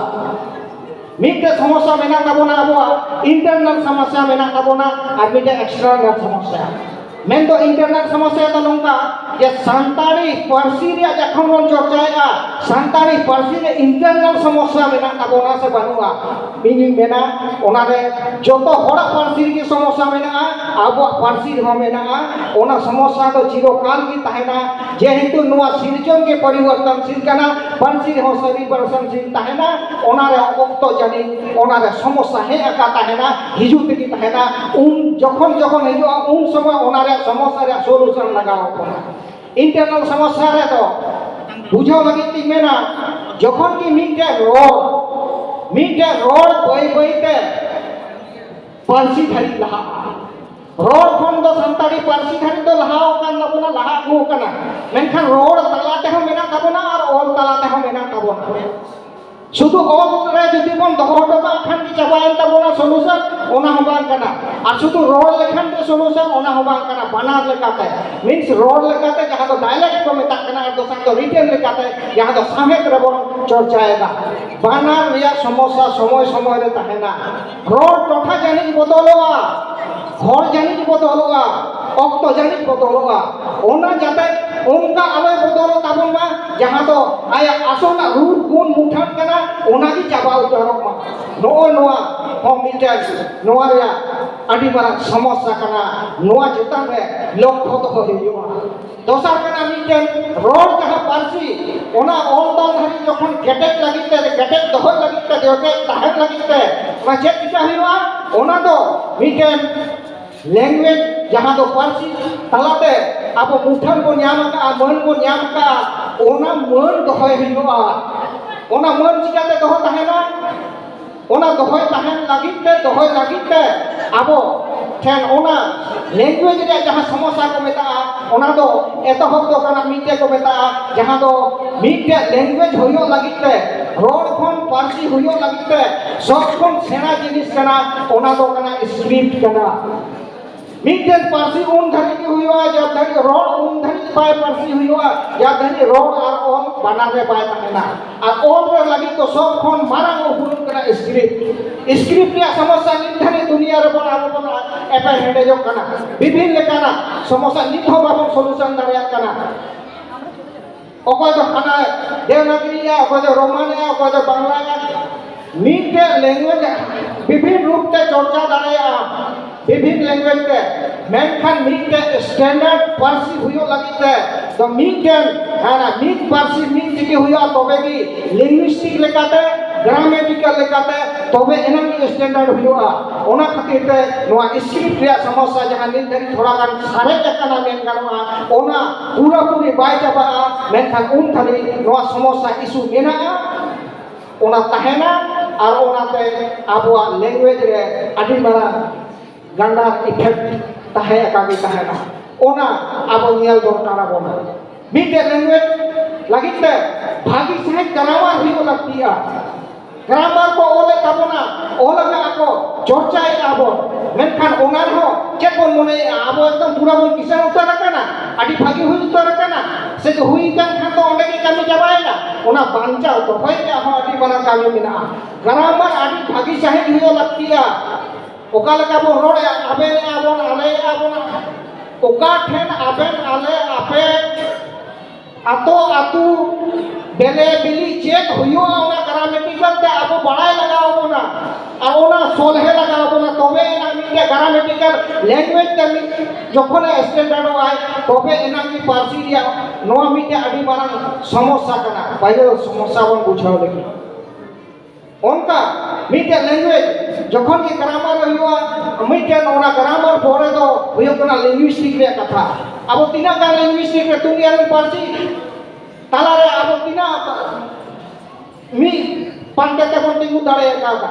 ᱢᱤᱫᱴᱮᱡ ᱥᱚᱢᱚᱥᱥᱟ ᱢᱮᱱᱟᱜ ᱛᱟᱵᱚᱱᱟ, ᱟᱵᱚᱣᱟᱜ ᱤᱱᱴᱟᱨᱱᱟᱞ ᱥᱚᱢᱚᱥᱥᱟ ᱢᱮᱱᱟᱜ ᱛᱟᱵᱚᱱᱟ, ᱟᱨ ᱢᱤᱫᱴᱮᱡ ᱮᱠᱥᱴᱟᱨᱱᱟᱞ ᱥᱚᱢᱚᱥᱥᱟ᱾ ᱢᱮᱱᱫᱚ ᱤᱱᱴᱟᱨᱱᱟᱞ ᱥᱚᱢᱚᱥᱥᱟ ᱫᱚ ᱱᱚᱝᱠᱟ ᱡᱮ ᱥᱟᱱᱛᱟᱲᱤ ᱯᱟᱹᱨᱥᱤ ᱨᱮᱭᱟᱜ ᱡᱚᱠᱷᱚᱱ ᱵᱚᱱ ᱪᱚᱨᱪᱟᱭᱮᱫᱼᱟ, ᱥᱟᱱᱛᱟᱲᱤ ᱯᱟᱹᱨᱥᱤ ᱨᱮ ᱤᱱᱴᱟᱨᱱᱟᱞ ᱥᱚᱢᱚᱥᱥᱟ ᱢᱮᱱᱟᱜ ᱛᱟᱵᱚᱱᱟ ᱥᱮ ᱵᱟᱹᱱᱩᱜᱼᱟ, ᱤᱧᱤᱧ ᱢᱮᱱᱟ ᱚᱱᱟᱨᱮ ᱡᱚᱛᱚ ᱦᱚᱲᱟᱜ ᱯᱟᱹᱨᱥᱤ ᱨᱮᱜᱮ ᱥᱚᱢᱚᱥᱥᱟ ᱢᱮᱱᱟᱜᱼᱟ, ᱟᱵᱚᱣᱟᱜ ᱯᱟᱹᱨᱥᱤ ᱨᱮᱦᱚᱸ ᱢᱮᱱᱟᱜᱼᱟ᱾ ᱚᱱᱟ ᱥᱚᱢᱚᱥᱥᱟ ᱫᱚ ᱪᱤᱨᱚᱠᱟᱞ ᱜᱮ ᱛᱟᱦᱮᱱᱟ᱾ ᱡᱮᱦᱮᱛᱩ ᱱᱚᱣᱟ ᱥᱤᱨᱡᱚᱱ ᱜᱮ ᱯᱚᱨᱤᱵᱚᱨᱛᱚᱱᱥᱤᱞ ᱠᱟᱱᱟ, ᱯᱟᱹᱨᱥᱤ ᱨᱮᱦᱚᱸ ᱯᱚᱨᱤᱵᱚᱨᱛᱚᱱᱥᱤᱞ ᱛᱟᱦᱮᱱᱟ, ᱚᱱᱟᱨᱮ ᱚᱠᱛᱚ ᱡᱟᱹᱱᱤᱡ ᱚᱱᱟᱨᱮ ᱥᱚᱢᱚᱥᱥᱟ ᱦᱮᱡ ᱟᱠᱟ ᱛᱟᱦᱮᱱᱟ, ᱦᱤᱡᱩᱜ ᱛᱮᱜᱮ ᱛᱟᱦᱮᱱᱟ᱾ ᱩᱱ ᱡᱚᱠᱷᱚᱱ ᱡᱚᱠᱷᱚᱱ ᱦᱤᱡᱩᱜᱼᱟ, ᱩᱱ ᱥᱚᱢᱚᱭ ᱚᱱᱟ ᱨᱮᱭᱟᱜ ᱥᱚᱢᱚᱥᱥᱟ ᱨᱮᱭᱟᱜ ᱥᱚᱞᱩᱥᱚᱱ ᱞᱟᱜᱟᱣ ᱟᱵᱚᱱᱟ᱾ ᱤᱱᱴᱟᱨᱱᱟᱞ ᱥᱚᱢᱚᱥᱥᱟ ᱨᱮᱫᱚ ᱵᱩᱡᱷᱟᱹᱣ ᱞᱟᱹᱜᱤᱫ ᱛᱤᱧ ᱢᱮᱱᱟ, ᱡᱚᱠᱷᱚᱱ ᱜᱮ ᱢᱤᱫᱴᱮᱡ ᱨᱚᱲ, ᱢᱤᱫᱴᱮᱡ ᱨᱚᱲ ᱵᱟᱹᱭ ᱵᱟᱹᱭ ᱛᱮ ᱯᱟᱹᱨᱥᱤ ᱫᱷᱟᱹᱨᱤᱡ ᱞᱟᱦᱟᱜᱼᱟ᱾ ᱨᱚᱲ ᱠᱷᱚᱱ ᱫᱚ ᱥᱟᱱᱛᱟᱲᱤ ᱯᱟᱹᱨᱥᱤ ᱫᱷᱟᱹᱨᱤᱡ ᱫᱚ ᱞᱟᱦᱟ ᱟᱠᱟᱱ ᱛᱟᱵᱚᱱᱟ, ᱞᱟᱦᱟ ᱟᱹᱜᱩ ᱟᱠᱟᱱᱟ, ᱢᱮᱱᱠᱷᱟᱱ ᱨᱚᱲ ᱛᱟᱞᱟ ᱛᱮᱦᱚᱸ ᱢᱮᱱᱟᱜ ᱛᱟᱵᱚᱱᱟ ᱟᱨ ᱚᱞ ᱛᱟᱞᱟ ᱛᱮᱦᱚᱸ ᱢᱮᱱᱟᱜ ᱛᱟᱵᱚᱱᱟ᱾ ᱥᱩᱫᱷᱩ ᱚᱞ ᱨᱮ ᱡᱩᱫᱤ ᱵᱚᱱ ᱫᱚᱦᱚ ᱦᱚᱴᱚ ᱠᱟᱜ ᱠᱷᱟᱱ ᱜᱮ ᱪᱟᱵᱟᱭᱮᱱ ᱛᱟᱵᱚᱱᱟ ᱥᱚᱞᱩᱥᱚᱱ, ᱚᱱᱟ ᱦᱚᱸ ᱵᱟᱝ ᱠᱟᱱᱟ᱾ ᱟᱨ ᱥᱩᱫᱷᱩ ᱨᱚᱲ ᱞᱮᱠᱷᱟᱱ ᱜᱮ ᱥᱚᱞᱩᱥᱚᱱ, ᱚᱱᱟ ᱦᱚᱸ ᱵᱟᱝ ᱠᱟᱱᱟ᱾ ᱵᱟᱱᱟᱨ ᱞᱮᱠᱟᱛᱮ, ᱢᱤᱱᱥ ᱨᱚᱲ ᱞᱮᱠᱟᱛᱮ ᱡᱟᱦᱟᱸ ᱫᱚ ᱰᱟᱭᱞᱮᱠᱴ ᱠᱚ ᱢᱮᱛᱟᱜ ᱠᱟᱱᱟ, ᱟᱨ ᱫᱚᱥᱟᱨ ᱫᱚ ᱨᱤᱴᱮᱱ ᱞᱮᱠᱟᱛᱮ ᱡᱟᱦᱟᱸ ᱫᱚ ᱥᱟᱶᱦᱮᱫ ᱨᱮᱵᱚᱱ ᱪᱚᱨᱪᱟᱭᱮᱫᱟ᱾ ᱵᱟᱱᱟᱨ ᱨᱮᱭᱟᱜ ᱥᱚᱢᱚᱥᱥᱟ ᱥᱚᱢᱚᱭ ᱥᱚᱢᱚᱭ ᱨᱮ ᱛᱟᱦᱮᱱᱟ᱾ ᱨᱚᱲ ᱴᱚᱴᱷᱟ ᱡᱟᱹᱱᱤᱡ ᱵᱚᱫᱚᱞᱚᱜᱼᱟ, ᱦᱚᱲ ᱡᱟᱹᱱᱤᱡ ᱵᱚᱫᱚᱞᱚᱜᱼᱟ, ᱚᱠᱛᱚ ᱡᱟᱹᱱᱤᱡ ᱵᱚᱫᱚᱞᱚᱜᱼᱟ᱾ ᱚᱱᱟ ᱡᱟᱛᱮ ᱚᱱᱠᱟ ᱟᱞᱚᱭ ᱵᱚᱫᱚᱞᱚᱜ ᱛᱟᱵᱚᱱ ᱢᱟ, ᱡᱟᱦᱟᱸ ᱫᱚ ᱟᱭᱟᱜ ᱟᱥᱚᱞᱟᱜ ᱨᱩᱯ ᱜᱩᱱ ᱢᱩᱴᱷᱟᱹᱱ ᱠᱟᱱᱟ, ᱚᱱᱟᱜᱮ ᱪᱟᱵᱟ ᱩᱛᱟᱹᱨᱚᱜ ᱢᱟ᱾ ᱱᱚᱜᱼᱚᱭ ᱱᱚᱣᱟ ᱦᱚᱸ ᱢᱤᱫᱴᱮᱱ ᱱᱚᱣᱟ ᱨᱮᱭᱟᱜ ᱟᱹᱰᱤ ᱢᱟᱨᱟᱝ ᱥᱚᱢᱚᱥᱥᱟ ᱠᱟᱱᱟ᱾ ᱱᱚᱣᱟ ᱪᱮᱛᱟᱱ ᱨᱮ ᱞᱚᱠᱠᱷᱚ ᱫᱚᱦᱚᱭ ᱦᱩᱭᱩᱜᱼᱟ᱾ ᱫᱚᱥᱟᱨ ᱠᱟᱱᱟ ᱢᱤᱫᱴᱮᱱ ᱨᱚᱲ ᱡᱟᱦᱟᱸ ᱯᱟᱹᱨᱥᱤ, ᱚᱱᱟ ᱚᱞ ᱛᱚᱞ ᱫᱷᱟᱹᱨᱤᱡ ᱡᱚᱠᱷᱚᱱ ᱠᱮᱴᱮᱡ ᱞᱟᱹᱜᱤᱫ ᱛᱮ, ᱠᱮᱴᱮᱡ ᱫᱚᱦᱚᱭ ᱞᱟᱹᱜᱤᱫ ᱛᱮ, ᱠᱮᱴᱮᱡ ᱛᱟᱦᱮᱱ ᱞᱟᱹᱜᱤᱫ ᱛᱮ ᱚᱱᱟ ᱪᱮᱫ ᱪᱤᱠᱟ ᱦᱩᱭᱩᱜᱼᱟ? ᱚᱱᱟ ᱫᱚ ᱢᱤᱫᱴᱮᱱ ᱞᱮᱝᱜᱩᱭᱮᱡᱽ, ᱡᱟᱦᱟᱸ ᱫᱚ ᱯᱟᱹᱨᱥᱤ ᱛᱟᱞᱟᱛᱮ ᱟᱵᱚ ᱢᱩᱴᱷᱟᱹᱱ ᱵᱚᱱ ᱧᱟᱢ ᱟᱠᱟᱫᱼᱟ, ᱢᱟᱹᱱ ᱵᱚᱱ ᱧᱟᱢ ᱟᱠᱟᱫᱼᱟ, ᱚᱱᱟ ᱢᱟᱹᱱ ᱫᱚᱦᱚᱭ ᱦᱩᱭᱩᱜᱼᱟ᱾ ᱚᱱᱟ ᱢᱟᱹᱱ ᱪᱤᱠᱟᱛᱮ ᱫᱚᱦᱚ ᱛᱟᱦᱮᱱᱟ? ᱚᱱᱟ ᱫᱚᱦᱚᱭ ᱛᱟᱦᱮᱱ ᱞᱟᱹᱜᱤᱫ ᱛᱮ, ᱫᱚᱦᱚᱭ ᱞᱟᱹᱜᱤᱫ ᱛᱮ ᱟᱵᱚ ᱴᱷᱮᱱ ᱚᱱᱟ ᱞᱮᱝᱜᱩᱭᱮᱡᱽ ᱨᱮᱭᱟᱜ ᱡᱟᱦᱟᱸ ᱥᱚᱢᱚᱥᱥᱟ ᱠᱚ ᱢᱮᱛᱟᱜᱼᱟ, ᱚᱱᱟ ᱫᱚ ᱮᱛᱚᱦᱚᱵ ᱫᱚ ᱠᱟᱱᱟ ᱢᱤᱫᱴᱮᱡ ᱠᱚ ᱢᱮᱛᱟᱜᱼᱟ, ᱡᱟᱦᱟᱸ ᱫᱚ ᱢᱤᱫᱴᱮᱡ ᱞᱮᱝᱜᱩᱭᱮᱡᱽ ᱦᱩᱭᱩᱜ ᱞᱟᱹᱜᱤᱫ ᱛᱮ, ᱨᱚᱲ ᱠᱷᱚᱱ ᱯᱟᱹᱨᱥᱤ ᱦᱩᱭᱩᱜ ᱞᱟᱹᱜᱤᱫ ᱛᱮ ᱥᱚᱵ ᱠᱷᱚᱱ ᱥᱮᱬᱟ ᱡᱤᱱᱤᱥ ᱠᱟᱱᱟ, ᱚᱱᱟ ᱫᱚ ᱠᱟᱱᱟ ᱥᱠᱨᱤᱯᱴ ᱠᱟᱱᱟ᱾ ᱢᱤᱫᱴᱮᱱ ᱯᱟᱹᱨᱥᱤ ᱩᱱ ᱫᱷᱟᱹᱨᱤᱡ ᱜᱮ ᱦᱩᱭᱩᱜᱼᱟ, ᱡᱟᱵ ᱫᱷᱟᱹᱨᱤᱡ ᱨᱚᱲ ᱩᱱ ᱫᱷᱟᱹᱨᱤᱡ ᱵᱟᱭ ᱯᱟᱹᱨᱥᱤ ᱦᱩᱭᱩᱜᱼᱟ, ᱡᱟᱵ ᱫᱷᱟᱹᱨᱤᱡ ᱨᱚᱲ ᱟᱨ ᱚᱞ ᱵᱟᱱᱟᱨ ᱨᱮ ᱵᱟᱭ ᱛᱟᱦᱮᱱᱟ᱾ ᱟᱨ ᱚᱞ ᱨᱮ ᱞᱟᱹᱜᱤᱫ ᱫᱚ ᱥᱚᱵ ᱠᱷᱚᱱ ᱢᱟᱨᱟᱝ ᱩᱯᱨᱩᱢ ᱠᱟᱱᱟ ᱥᱠᱨᱤᱯᱴ᱾ ᱥᱠᱨᱤᱯᱴ ᱨᱮᱭᱟᱜ ᱥᱚᱢᱚᱥᱥᱟ ᱱᱤᱛ ᱫᱷᱟᱹᱨᱤᱡ ᱫᱩᱱᱤᱭᱟᱹ ᱨᱮᱵᱚᱱ ᱟᱵᱚ ᱵᱚᱱ ᱮᱯᱮᱨ ᱦᱮᱸᱰᱮᱡᱚᱜ ᱠᱟᱱᱟ, ᱵᱤᱵᱷᱤᱱ ᱞᱮᱠᱟᱱᱟᱜ ᱥᱚᱢᱚᱥᱥᱟ ᱱᱤᱛ ᱦᱚᱸ ᱵᱟᱵᱚᱱ ᱥᱚᱞᱩᱥᱚᱱ ᱫᱟᱲᱮᱭᱟᱜ ᱠᱟᱱᱟ᱾ ᱚᱠᱚᱭ ᱫᱚ ᱦᱟᱱᱟ ᱫᱮᱵᱽᱱᱟᱜᱽᱨᱤᱭᱟ, ᱚᱠᱚᱭ ᱫᱚ ᱨᱳᱢᱟᱱᱤᱭᱟ, ᱚᱠᱚᱭ ᱫᱚ ᱵᱟᱝᱞᱟᱭᱟ᱾ ᱢᱤᱫᱴᱮᱡ ᱞᱮᱝᱜᱩᱭᱮᱡᱽ ᱵᱤᱵᱷᱤᱱ ᱨᱩᱯ ᱛᱮ ᱪᱚᱨᱪᱟ ᱫᱟᱲᱮᱭᱟᱜᱼᱟ, ᱵᱤᱵᱷᱤᱱ ᱞᱮᱝᱜᱩᱭᱮᱡᱽ ᱛᱮ, ᱢᱮᱱᱠᱷᱟᱱ ᱢᱤᱫᱴᱮᱡ ᱥᱴᱮᱱᱰᱟᱨᱰ ᱯᱟᱹᱨᱥᱤ ᱦᱩᱭᱩᱜ ᱞᱟᱹᱜᱤᱫ ᱛᱮ ᱫᱚ ᱢᱤᱫᱴᱮᱱ, ᱦᱮᱸ, ᱢᱤᱫ ᱯᱟᱹᱨᱥᱤ ᱢᱤᱫ ᱪᱤᱠᱤ ᱦᱩᱭᱩᱜᱼᱟ, ᱛᱚᱵᱮ ᱜᱮ ᱞᱤᱝᱜᱩᱭᱤᱥᱴᱤᱠ ᱞᱮᱠᱟᱛᱮ, ᱜᱨᱟᱢᱮᱴᱤᱠᱟᱞ ᱞᱮᱠᱟᱛᱮ, ᱛᱚᱵᱮ ᱮᱱᱟᱝ ᱜᱮ ᱥᱴᱮᱱᱰᱟᱨᱰ ᱦᱩᱭᱩᱜᱼᱟ᱾ ᱚᱱᱟ ᱠᱷᱟᱹᱛᱤᱨ ᱛᱮ ᱱᱚᱣᱟ ᱥᱠᱨᱤᱯᱴ ᱨᱮᱭᱟᱜ ᱥᱚᱢᱚᱥᱥᱟ ᱡᱟᱦᱟᱸ ᱱᱤᱛ ᱫᱷᱟᱹᱵᱤᱡ ᱛᱷᱚᱲᱟ ᱜᱟᱱ ᱥᱟᱨᱮᱡ ᱟᱠᱟᱱᱟ ᱢᱮᱱ ᱜᱟᱱᱚᱜᱼᱟ, ᱚᱱᱟ ᱯᱩᱨᱟᱹᱯᱩᱨᱤ ᱵᱟᱭ ᱪᱟᱵᱟᱜᱼᱟ, ᱢᱮᱱᱠᱷᱟᱱ ᱩᱱ ᱫᱷᱟᱹᱵᱤᱡ ᱱᱚᱣᱟ ᱥᱚᱢᱚᱥᱥᱟ ᱤᱥᱩ ᱢᱮᱱᱟᱜᱼᱟ, ᱚᱱᱟ ᱛᱟᱦᱮᱱᱟ᱾ ᱟᱨ ᱚᱱᱟᱛᱮ ᱟᱵᱚᱣᱟᱜ ᱞᱮᱝᱜᱩᱭᱮᱡᱽ ᱨᱮ ᱟᱹᱰᱤ ᱢᱟᱨᱟᱝ ᱜᱟᱱᱰᱟᱨ ᱤᱯᱷᱮᱠᱴ ᱛᱟᱦᱮᱸ ᱟᱠᱟᱱ ᱜᱮ ᱛᱟᱦᱮᱱᱟ᱾ ᱚᱱᱟ ᱟᱵᱚ ᱧᱮᱞ ᱫᱚᱨᱠᱟᱨ ᱟᱵᱚᱱᱟ᱾ ᱢᱤᱫᱴᱮᱡ ᱞᱮᱝᱜᱩᱭᱮᱡᱽ ᱞᱟᱹᱜᱤᱫ ᱛᱮ ᱵᱷᱟᱹᱜᱤ ᱥᱟᱺᱦᱤᱡ ᱜᱨᱟᱢᱟᱨ ᱦᱩᱭᱩᱜ ᱞᱟᱹᱠᱛᱤᱜᱼᱟ᱾ ᱜᱨᱟᱢᱟᱨ ᱠᱚ ᱚᱞᱮᱫ ᱛᱟᱵᱚᱱᱟ, ᱚᱞ ᱟᱠᱟᱫ ᱠᱚ, ᱪᱚᱨᱪᱟᱭᱮᱫᱼᱟ ᱵᱚᱱ, ᱢᱮᱱᱠᱷᱟᱱ ᱚᱱᱟ ᱨᱮᱦᱚᱸ ᱪᱮᱫ ᱵᱚᱱ ᱢᱚᱱᱮᱭᱮᱫᱼᱟ? ᱟᱵᱚ ᱮᱠᱫᱚᱢ ᱯᱩᱨᱟᱹ ᱵᱚᱱ ᱠᱤᱥᱟᱹᱬ ᱩᱛᱟᱹᱨ ᱟᱠᱟᱱᱟ, ᱟᱹᱰᱤ ᱵᱷᱟᱹᱜᱤ ᱦᱩᱭ ᱩᱛᱟᱹᱨ ᱟᱠᱟᱱᱟ, ᱥᱮ ᱦᱩᱭ ᱟᱠᱟᱱ ᱠᱷᱟᱱ ᱫᱚ ᱚᱸᱰᱮ ᱜᱮ ᱠᱟᱹᱢᱤ ᱪᱟᱵᱟᱭᱮᱱᱟ? ᱚᱱᱟ ᱵᱟᱧᱪᱟᱣ ᱫᱚᱦᱚᱭ ᱨᱮᱭᱟᱜ ᱦᱚᱸ ᱟᱹᱰᱤ ᱢᱟᱨᱟᱝ ᱠᱟᱹᱢᱤ ᱢᱮᱱᱟᱜᱼᱟ᱾ ᱜᱨᱟᱢᱟᱨ ᱟᱹᱰᱤ ᱵᱷᱟᱹᱜᱤ ᱥᱟᱺᱦᱤᱡ ᱦᱩᱭᱩᱜ ᱞᱟᱹᱠᱛᱤᱜᱼᱟ᱾ ᱚᱠᱟ ᱞᱮᱠᱟ ᱵᱚᱱ ᱨᱚᱲᱮᱫᱼᱟ, ᱟᱵᱮᱱᱮᱫᱼᱟ ᱵᱚᱱ, ᱟᱞᱮᱭᱮᱫᱼᱟ ᱵᱚᱱ, ᱚᱠᱟ ᱴᱷᱮᱱ ᱟᱵᱮᱱ, ᱟᱞᱮ, ᱟᱯᱮ, ᱟᱛᱳ ᱟᱛᱳ ᱵᱮᱞᱮ ᱵᱤᱞᱤ ᱪᱮᱫ ᱦᱩᱭᱩᱜᱼᱟ, ᱚᱱᱟ ᱜᱨᱟᱢᱮᱴᱤᱠᱟᱞ ᱛᱮ ᱟᱵᱚ ᱵᱟᱲᱟᱭ ᱞᱟᱜᱟᱣ ᱵᱚᱱᱟ ᱟᱨ ᱚᱱᱟ ᱥᱚᱞᱦᱮ ᱞᱟᱜᱟᱣ ᱵᱚᱱᱟ᱾ ᱛᱚᱵᱮ ᱮᱱᱟ ᱢᱤᱫᱴᱮᱡ ᱜᱨᱟᱢᱮᱴᱤᱠᱟᱞ ᱞᱮᱝᱜᱩᱭᱮᱡᱽ ᱛᱮ ᱢᱤᱫ ᱡᱚᱠᱷᱚᱱᱮ ᱥᱴᱮᱱᱰᱟᱨᱰᱚᱜ ᱟᱭ, ᱛᱚᱵᱮ ᱮᱱᱟ ᱜᱮ ᱯᱟᱹᱨᱥᱤ ᱨᱮᱭᱟᱜ ᱱᱚᱣᱟ ᱢᱤᱫᱴᱮᱡ ᱟᱹᱰᱤ ᱢᱟᱨᱟᱝ ᱥᱚᱢᱚᱥᱥᱟ ᱠᱟᱱᱟ᱾ ᱯᱟᱹᱦᱤᱞ ᱥᱚᱢᱚᱥᱥᱟ ᱵᱚᱱ ᱵᱩᱡᱷᱟᱹᱣ ᱞᱟᱹᱜᱤᱫ ᱚᱱᱠᱟ ᱢᱤᱫᱴᱮᱡ ᱞᱮᱝᱜᱩᱭᱮᱡᱽ ᱡᱚᱠᱷᱚᱱ ᱜᱮ ᱜᱨᱟᱢᱟᱨ ᱦᱩᱭᱩᱜᱼᱟ, ᱢᱤᱫᱴᱮᱱ ᱚᱱᱟ ᱜᱨᱟᱢᱟᱨ ᱯᱚᱨᱮ ᱫᱚ ᱦᱩᱭᱩᱜ ᱠᱟᱱᱟ ᱞᱤᱝᱜᱩᱭᱥᱴᱤᱠ ᱨᱮᱭᱟᱜ ᱠᱟᱛᱷᱟ᱾ ᱟᱵᱚ ᱛᱤᱱᱟᱹᱜ ᱜᱟᱱ ᱞᱤᱝᱜᱩᱭᱥᱴᱤᱠ ᱨᱮ ᱫᱩᱱᱤᱭᱟᱹ ᱨᱮᱱ ᱯᱟᱹᱨᱥᱤ ᱛᱟᱞᱟᱨᱮ ᱟᱵᱚ ᱛᱤᱱᱟᱹᱜ ᱢᱤᱫ ᱯᱟᱱᱛᱮ ᱛᱮᱵᱚᱱ ᱛᱤᱸᱜᱩ ᱫᱟᱲᱮ ᱠᱟᱣᱫᱟ?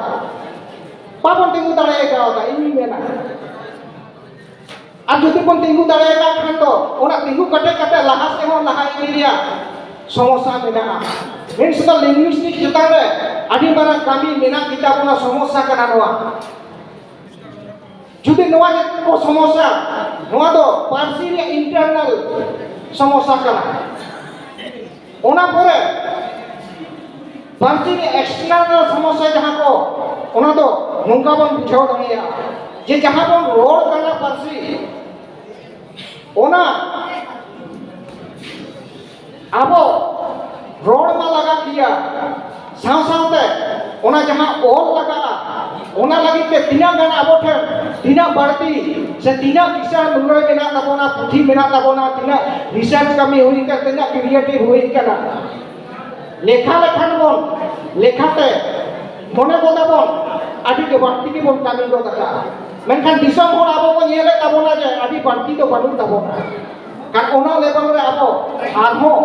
ᱵᱟᱵᱚᱱ ᱛᱤᱸᱜᱩ ᱫᱟᱲᱮ ᱠᱟᱣᱫᱟ, ᱤᱧᱤᱧ ᱢᱮᱱᱟ᱾ ᱟᱨ ᱡᱩᱫᱤ ᱵᱚᱱ ᱛᱤᱸᱜᱩ ᱫᱟᱲᱮᱭᱟᱜ ᱠᱷᱟᱱ ᱫᱚ ᱚᱱᱟ ᱛᱤᱸᱜᱩ ᱠᱮᱴᱮᱡ ᱠᱟᱛᱮ ᱞᱟᱦᱟ ᱥᱮᱫ ᱦᱚᱸ ᱞᱟᱦᱟ ᱤᱫᱤ ᱨᱮᱭᱟᱜ ᱥᱚᱢᱚᱥᱥᱟ ᱢᱮᱱᱟᱜᱼᱟ᱾ ᱢᱤᱫ ᱥᱮᱫ ᱞᱤᱝᱜᱩᱭᱥᱴᱤᱠ ᱪᱮᱛᱟᱱ ᱨᱮ ᱟᱹᱰᱤ ᱢᱟᱨᱟᱝ ᱠᱟᱹᱢᱤ ᱢᱮᱱᱟᱜ ᱜᱮᱛᱟ ᱵᱚᱱᱟ, ᱥᱚᱢᱚᱥᱥᱟ ᱠᱟᱱᱟ ᱱᱚᱣᱟ᱾ ᱡᱩᱫᱤ ᱱᱚᱣᱟ ᱡᱟᱹᱛᱤ ᱠᱚ ᱥᱚᱢᱚᱥᱥᱟ, ᱱᱚᱣᱟ ᱫᱚ ᱯᱟᱹᱨᱥᱤ ᱨᱮᱭᱟᱜ ᱤᱱᱴᱟᱨᱱᱟᱞ ᱥᱚᱢᱚᱥᱥᱟ ᱠᱟᱱᱟ᱾ ᱚᱱᱟ ᱯᱚᱨᱮ ᱯᱟᱹᱨᱥᱤ ᱨᱮ ᱮᱠᱥᱴᱟᱨᱱᱟᱞ ᱥᱚᱢᱚᱥᱥᱟ ᱡᱟᱦᱟᱸ ᱠᱚ, ᱚᱱᱟ ᱫᱚ ᱱᱚᱝᱠᱟ ᱵᱚᱱ ᱵᱩᱡᱷᱟᱹᱣ ᱫᱟᱲᱮᱭᱟᱜᱼᱟ ᱡᱮ ᱡᱟᱦᱟᱸ ᱵᱚᱱ ᱨᱚᱲ ᱠᱟᱱᱟ ᱯᱟᱹᱨᱥᱤ, ᱚᱱᱟ ᱟᱵᱚ ᱨᱚᱲ ᱢᱟ ᱞᱟᱜᱟᱜ ᱜᱮᱭᱟ, ᱥᱟᱶ ᱥᱟᱶᱛᱮ ᱚᱱᱟ ᱡᱟᱦᱟᱸ ᱚᱞ ᱞᱟᱜᱟᱜᱼᱟ, ᱚᱱᱟ ᱞᱟᱹᱜᱤᱫ ᱛᱮ ᱛᱤᱱᱟᱹᱜ ᱜᱟᱱ ᱟᱵᱚ ᱴᱷᱮᱱ ᱛᱤᱱᱟᱹᱜ ᱵᱟᱹᱲᱛᱤ ᱥᱮ ᱛᱤᱱᱟᱹᱜ ᱠᱤᱥᱟᱹᱬ ᱢᱩᱨᱟᱹᱭ ᱢᱮᱱᱟᱜ ᱛᱟᱵᱚᱱᱟ, ᱯᱩᱛᱷᱤ ᱢᱮᱱᱟᱜ ᱛᱟᱵᱚᱱᱟ, ᱛᱤᱱᱟᱹᱜ ᱨᱤᱥᱟᱨᱪ ᱠᱟᱹᱢᱤ ᱦᱩᱭ ᱟᱠᱟᱱ, ᱛᱤᱱᱟᱹᱜ ᱠᱨᱤᱭᱮᱴᱤᱵᱷ ᱦᱩᱭ ᱟᱠᱟᱱᱟ, ᱞᱮᱠᱷᱟ ᱞᱮᱠᱷᱟᱱ ᱵᱚᱱ, ᱞᱮᱠᱷᱟᱛᱮ ᱢᱚᱱᱮ ᱜᱚᱫᱟᱵᱚᱱ ᱟᱹᱰᱤ ᱜᱮ ᱵᱟᱹᱲᱛᱤ ᱜᱮᱵᱚᱱ ᱠᱟᱹᱢᱤ ᱜᱚᱫ ᱟᱠᱟᱫᱼᱟ᱾ ᱢᱮᱱᱠᱷᱟᱱ ᱫᱤᱥᱚᱢ ᱦᱚᱲ ᱟᱵᱚ ᱠᱚ ᱧᱮᱞᱮᱫ ᱛᱟᱵᱚᱱᱟ ᱡᱮ ᱟᱹᱰᱤ ᱵᱟᱹᱲᱛᱤ ᱫᱚ ᱵᱟᱹᱱᱩᱜ ᱛᱟᱵᱚᱱᱟ᱾ ᱠᱟᱨᱚᱱ ᱚᱱᱟ ᱞᱮᱵᱮᱞ ᱨᱮ ᱟᱵᱚ ᱟᱨᱦᱚᱸ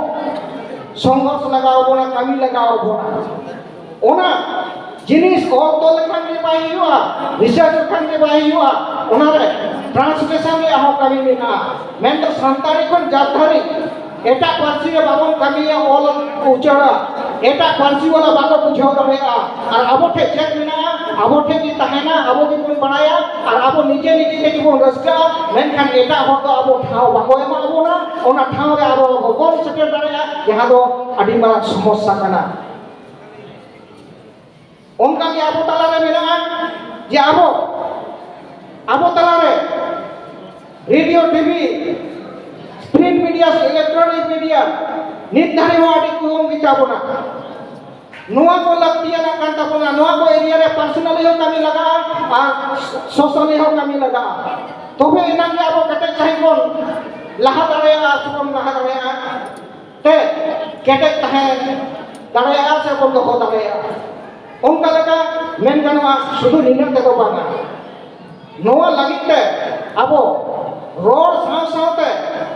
ᱥᱚᱝᱜᱷᱚᱨᱥ ᱞᱟᱜᱟᱣ ᱵᱚᱱᱟ, ᱠᱟᱹᱢᱤ ᱞᱟᱜᱟᱣ ᱵᱚᱱᱟ᱾ ᱚᱱᱟ ᱡᱤᱱᱤᱥ ᱚᱞ ᱛᱚᱞ ᱞᱮᱠᱷᱟᱱ ᱜᱮ ᱵᱟᱭ ᱦᱩᱭᱩᱜᱼᱟ, ᱨᱤᱥᱟᱨᱪ ᱞᱮᱠᱷᱟᱱ ᱜᱮ ᱵᱟᱭ ᱦᱩᱭᱩᱜᱼᱟ, ᱚᱱᱟᱨᱮ ᱴᱨᱟᱱᱥᱞᱮᱥᱚᱱ ᱨᱮᱭᱟᱜ ᱦᱚᱸ ᱠᱟᱹᱢᱤ ᱢᱮᱱᱟᱜᱼᱟ᱾ ᱢᱮᱱᱫᱚ ᱥᱟᱱᱛᱟᱲᱤ ᱠᱷᱚᱱ ᱡᱟᱛᱷᱟᱨᱤ ᱮᱴᱟᱜ ᱯᱟᱹᱨᱥᱤ ᱨᱮ ᱵᱟᱵᱚᱱ ᱠᱟᱹᱢᱤᱭᱟ, ᱚᱞ ᱩᱪᱟᱹᱲᱟ, ᱮᱴᱟᱜ ᱯᱟᱹᱨᱥᱤ ᱣᱟᱞᱟ ᱵᱟᱠᱚ ᱵᱩᱡᱷᱟᱹᱣ ᱫᱟᱲᱮᱭᱟᱜᱼᱟ᱾ ᱟᱨ ᱟᱵᱚ ᱴᱷᱮᱱ ᱪᱮᱫ ᱢᱮᱱᱟᱜᱼᱟ, ᱟᱵᱚ ᱴᱷᱮᱱ ᱜᱮ ᱛᱟᱦᱮᱱᱟ, ᱟᱵᱚ ᱜᱮᱵᱚᱱ ᱵᱟᱲᱟᱭᱟ᱾ ᱟᱨ ᱟᱵᱚ ᱱᱤᱡᱮ ᱱᱤᱡᱮ ᱛᱮᱜᱮ ᱵᱚᱱ ᱨᱟᱹᱥᱠᱟᱹᱜᱼᱟ, ᱢᱮᱱᱠᱷᱟᱱ ᱮᱴᱟᱜ ᱦᱚᱲ ᱫᱚ ᱟᱵᱚ ᱴᱷᱟᱶ ᱵᱟᱠᱚ ᱮᱢᱟ ᱵᱚᱱᱟ, ᱚᱱᱟ ᱴᱷᱟᱶ ᱨᱮ ᱟᱵᱚ ᱵᱟᱵᱚᱱ ᱥᱮᱴᱮᱨ ᱫᱟᱲᱮᱭᱟᱜᱼᱟ, ᱡᱟᱦᱟᱸ ᱫᱚ ᱟᱹᱰᱤ ᱢᱟᱨᱟᱝ ᱥᱚᱢᱚᱥᱥᱟ ᱠᱟᱱᱟ᱾ ᱚᱱᱠᱟᱜᱮ ᱟᱵᱚ ᱛᱟᱞᱟᱨᱮ ᱢᱮᱱᱟᱜᱼᱟ ᱡᱮ ᱟᱵᱚ, ᱟᱵᱚ ᱛᱟᱞᱟᱨᱮ ᱨᱮᱰᱤᱭᱳ, ᱴᱤᱵᱷᱤ, ᱯᱨᱤᱱᱴ ᱢᱤᱰᱤᱭᱟ ᱥᱮ ᱤᱞᱮᱠᱴᱨᱚᱱᱤᱠ ᱢᱤᱰᱤᱭᱟ ᱱᱤᱛ ᱫᱷᱟᱹᱨᱤᱡ ᱦᱚᱸ ᱟᱹᱰᱤ ᱠᱚᱢ ᱜᱮᱛᱟ ᱵᱚᱱᱟ᱾ ᱱᱚᱣᱟ ᱠᱚ ᱞᱟᱹᱠᱛᱤᱭᱟᱱᱟᱜ ᱠᱟᱱ ᱛᱟᱵᱚᱱᱟ, ᱱᱚᱣᱟ ᱠᱚ ᱮᱨᱤᱭᱟ ᱨᱮ ᱯᱟᱨᱥᱚᱱᱟᱞᱤ ᱦᱚᱸ ᱠᱟᱹᱢᱤ ᱞᱟᱜᱟᱜᱼᱟ ᱟᱨ ᱥᱳᱥᱟᱞᱤ ᱦᱚᱸ ᱠᱟᱹᱢᱤ ᱞᱟᱜᱟᱜᱼᱟ᱾ ᱛᱚᱵᱮ ᱮᱱᱟᱝ ᱜᱮ ᱟᱵᱚ ᱠᱮᱴᱮᱡ ᱥᱟᱺᱦᱤᱡ ᱵᱚᱱ ᱞᱟᱦᱟ ᱫᱟᱲᱮᱭᱟᱜᱼᱟ ᱥᱮ ᱵᱚᱱ ᱞᱟᱦᱟ ᱫᱟᱲᱮᱭᱟᱜᱼᱟ᱾ ᱛᱮ ᱠᱮᱴᱮᱡ ᱛᱟᱦᱮᱸ ᱫᱟᱲᱮᱭᱟᱜᱼᱟ ᱥᱮ ᱵᱚᱱ ᱫᱚᱦᱚ ᱫᱟᱲᱮᱭᱟᱜᱼᱟ᱾ ᱚᱱᱠᱟ ᱞᱮᱠᱟ ᱢᱮᱱ ᱜᱟᱱᱚᱜᱼᱟ, ᱥᱩᱫᱷᱩ ᱱᱤᱱᱟᱹᱜ ᱛᱮᱫᱚ ᱵᱟᱝᱟ᱾ ᱱᱚᱣᱟ ᱞᱟᱹᱜᱤᱫ ᱛᱮ ᱟᱵᱚ ᱨᱚᱲ ᱥᱟᱶ ᱥᱟᱶᱛᱮ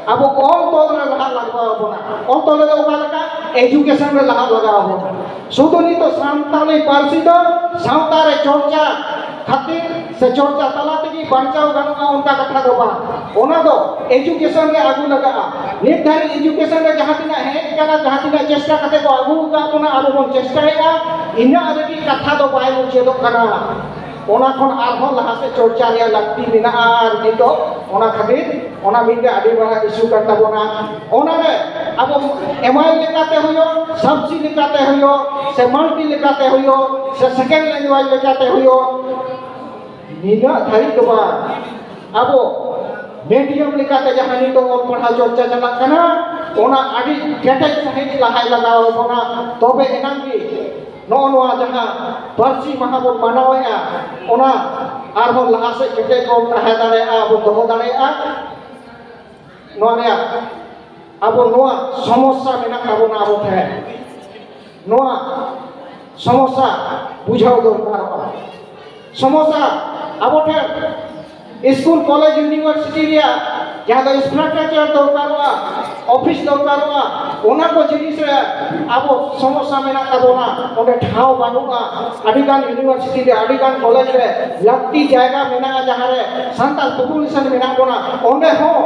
ᱟᱵᱚ ᱚᱞ ᱛᱚᱞ ᱨᱮ ᱞᱟᱦᱟᱜ ᱞᱟᱜᱟᱣ ᱵᱚᱱᱟ᱾ ᱚᱞ ᱛᱚᱞ ᱨᱮ ᱚᱠᱟ ᱞᱮᱠᱟ? ᱮᱡᱩᱠᱮᱥᱚᱱ ᱨᱮ ᱞᱟᱦᱟᱜ ᱞᱟᱜᱟᱣ ᱵᱚᱱᱟ᱾ ᱥᱩᱫᱷᱩ ᱱᱤᱛᱚᱜ ᱥᱟᱱᱛᱟᱲᱤ ᱯᱟᱹᱨᱥᱤ ᱫᱚ ᱥᱟᱶᱛᱟ ᱨᱮ ᱪᱚᱨᱪᱟ ᱠᱷᱟᱹᱛᱤᱨ ᱥᱮ ᱪᱚᱨᱪᱟ ᱛᱟᱞᱟ ᱛᱮᱜᱮ ᱵᱟᱧᱪᱟᱣ ᱜᱟᱱᱚᱜᱼᱟ, ᱚᱱᱠᱟ ᱠᱟᱛᱷᱟ ᱫᱚ ᱵᱟᱝ᱾ ᱚᱱᱟ ᱫᱚ ᱮᱡᱩᱠᱮᱥᱚᱱ ᱨᱮ ᱟᱹᱜᱩ ᱞᱟᱜᱟᱜᱼᱟ᱾ ᱱᱤᱛ ᱫᱷᱟᱹᱨᱤᱡ ᱮᱡᱩᱠᱮᱥᱚᱱ ᱨᱮ ᱡᱟᱦᱟᱸ ᱛᱤᱱᱟᱹᱜ ᱦᱮᱡ ᱟᱠᱟᱱᱟ, ᱡᱟᱦᱟᱸ ᱛᱤᱱᱟᱹᱜ ᱪᱮᱥᱴᱟ ᱠᱟᱛᱮ ᱠᱚ ᱟᱹᱜᱩ ᱟᱠᱟᱫ ᱵᱚᱱᱟ, ᱟᱵᱚ ᱵᱚᱱ ᱪᱮᱥᱴᱟᱭᱮᱫᱼᱟ, ᱤᱱᱟᱹᱜ ᱨᱮᱜᱮ ᱠᱟᱛᱷᱟ ᱫᱚ ᱵᱟᱭ ᱢᱩᱪᱟᱹᱫᱚᱜ ᱠᱟᱱᱟ᱾ ᱚᱱᱟ ᱠᱷᱚᱱ ᱟᱨᱦᱚᱸ ᱞᱟᱦᱟ ᱥᱮᱫ ᱪᱚᱨᱪᱟ ᱨᱮᱭᱟᱜ ᱞᱟᱹᱠᱛᱤ ᱢᱮᱱᱟᱜᱼᱟ᱾ ᱟᱨ ᱱᱤᱛᱚᱜ ᱚᱱᱟ ᱠᱷᱟᱹᱛᱤᱨ ᱚᱱᱟ ᱢᱤᱫᱴᱮᱱ ᱟᱹᱰᱤ ᱢᱟᱨᱟᱝ ᱤᱥᱩ ᱠᱟᱱ ᱛᱟᱵᱚᱱᱟ᱾ ᱚᱱᱟᱨᱮ ᱟᱵᱚ ᱮᱢᱟᱭ ᱞᱮᱠᱟᱛᱮ ᱦᱩᱭᱩᱜ, ᱥᱟᱵᱥᱤ ᱞᱮᱠᱟᱛᱮ ᱦᱩᱭᱩᱜ, ᱥᱮ ᱢᱟᱞᱴᱤ ᱞᱮᱠᱟᱛᱮ ᱦᱩᱭᱩᱜ, ᱥᱮ ᱥᱮᱠᱮᱱᱰ ᱞᱮᱝᱜᱩᱭᱮᱡᱽ ᱞᱮᱠᱟᱛᱮ ᱦᱩᱭᱩᱜ, ᱱᱤᱱᱟᱹᱜ ᱫᱷᱟᱹᱨᱤᱡ ᱫᱚ ᱵᱟᱝ, ᱟᱵᱚ ᱢᱤᱰᱤᱭᱟᱢ ᱞᱮᱠᱟᱛᱮ ᱡᱟᱦᱟᱸ ᱱᱤᱛᱚᱜ ᱚᱞ ᱯᱟᱲᱦᱟᱣ ᱪᱚᱨᱪᱟ ᱪᱟᱞᱟᱜ ᱠᱟᱱᱟ, ᱚᱱᱟ ᱟᱹᱰᱤ ᱠᱮᱴᱮᱡ ᱥᱟᱺᱦᱤᱡ ᱞᱟᱦᱟᱭ ᱞᱟᱜᱟᱣ ᱵᱚᱱᱟ᱾ ᱛᱚᱵᱮ ᱮᱱᱟᱝ ᱜᱮ ᱱᱚᱜᱼᱚ ᱱᱚᱣᱟ ᱡᱟᱦᱟᱸ ᱯᱟᱹᱨᱥᱤ ᱢᱟᱦᱟ ᱵᱚᱱ ᱢᱟᱱᱟᱣᱮᱫᱼᱟ, ᱚᱱᱟ ᱟᱨᱦᱚᱸ ᱞᱟᱦᱟ ᱥᱮᱫ ᱠᱮᱴᱮᱡ ᱵᱚᱱ ᱛᱟᱦᱮᱸ ᱫᱟᱲᱮᱭᱟᱜᱼᱟ, ᱵᱚᱱ ᱫᱚᱦᱚ ᱫᱟᱲᱮᱭᱟᱜᱼᱟ᱾ ᱱᱚᱣᱟ ᱨᱮᱭᱟᱜ ᱟᱵᱚ ᱱᱚᱣᱟ ᱥᱚᱢᱚᱥᱥᱟ ᱢᱮᱱᱟᱜ ᱛᱟᱵᱚᱱᱟ ᱟᱵᱚ ᱴᱷᱮᱱ᱾ ᱱᱚᱣᱟ ᱥᱚᱢᱚᱥᱥᱟ ᱵᱩᱡᱷᱟᱹᱣ ᱫᱚᱨᱠᱟᱨᱚᱜᱼᱟ᱾ ᱥᱚᱢᱚᱥᱥᱟ ᱟᱵᱚ ᱴᱷᱮᱱ ᱥᱠᱩᱞ, ᱠᱚᱞᱮᱡᱽ, ᱤᱭᱩᱱᱤᱵᱷᱟᱨᱥᱤᱴᱤ ᱨᱮᱭᱟᱜ ᱡᱟᱦᱟᱸ ᱫᱚ ᱤᱱᱯᱷᱨᱟᱥᱴᱨᱟᱠᱪᱟᱨ ᱫᱚᱨᱠᱟᱨᱚᱜᱼᱟ, ᱚᱯᱷᱤᱥ ᱫᱚᱨᱠᱟᱨᱚᱜᱼᱟ, ᱚᱱᱟ ᱠᱚ ᱡᱤᱱᱤᱥ ᱨᱮ ᱟᱵᱚ ᱥᱚᱢᱚᱥᱥᱟ ᱢᱮᱱᱟᱜ ᱛᱟᱵᱚᱱᱟ, ᱚᱸᱰᱮ ᱴᱷᱟᱶ ᱵᱟᱹᱱᱩᱜᱼᱟ᱾ ᱟᱹᱰᱤᱜᱟᱱ ᱤᱭᱩᱱᱤᱵᱷᱟᱨᱥᱤᱴᱤ ᱨᱮ, ᱟᱹᱰᱤᱜᱟᱱ ᱠᱚᱞᱮᱡᱽ ᱨᱮ ᱞᱟᱹᱠᱛᱤ ᱡᱟᱭᱜᱟ ᱢᱮᱱᱟᱜᱼᱟ, ᱡᱟᱦᱟᱸ ᱨᱮ ᱥᱟᱱᱛᱟᱲ ᱯᱚᱯᱩᱞᱮᱥᱚᱱ ᱢᱮᱱᱟᱜ ᱵᱚᱱᱟ, ᱚᱸᱰᱮ ᱦᱚᱸ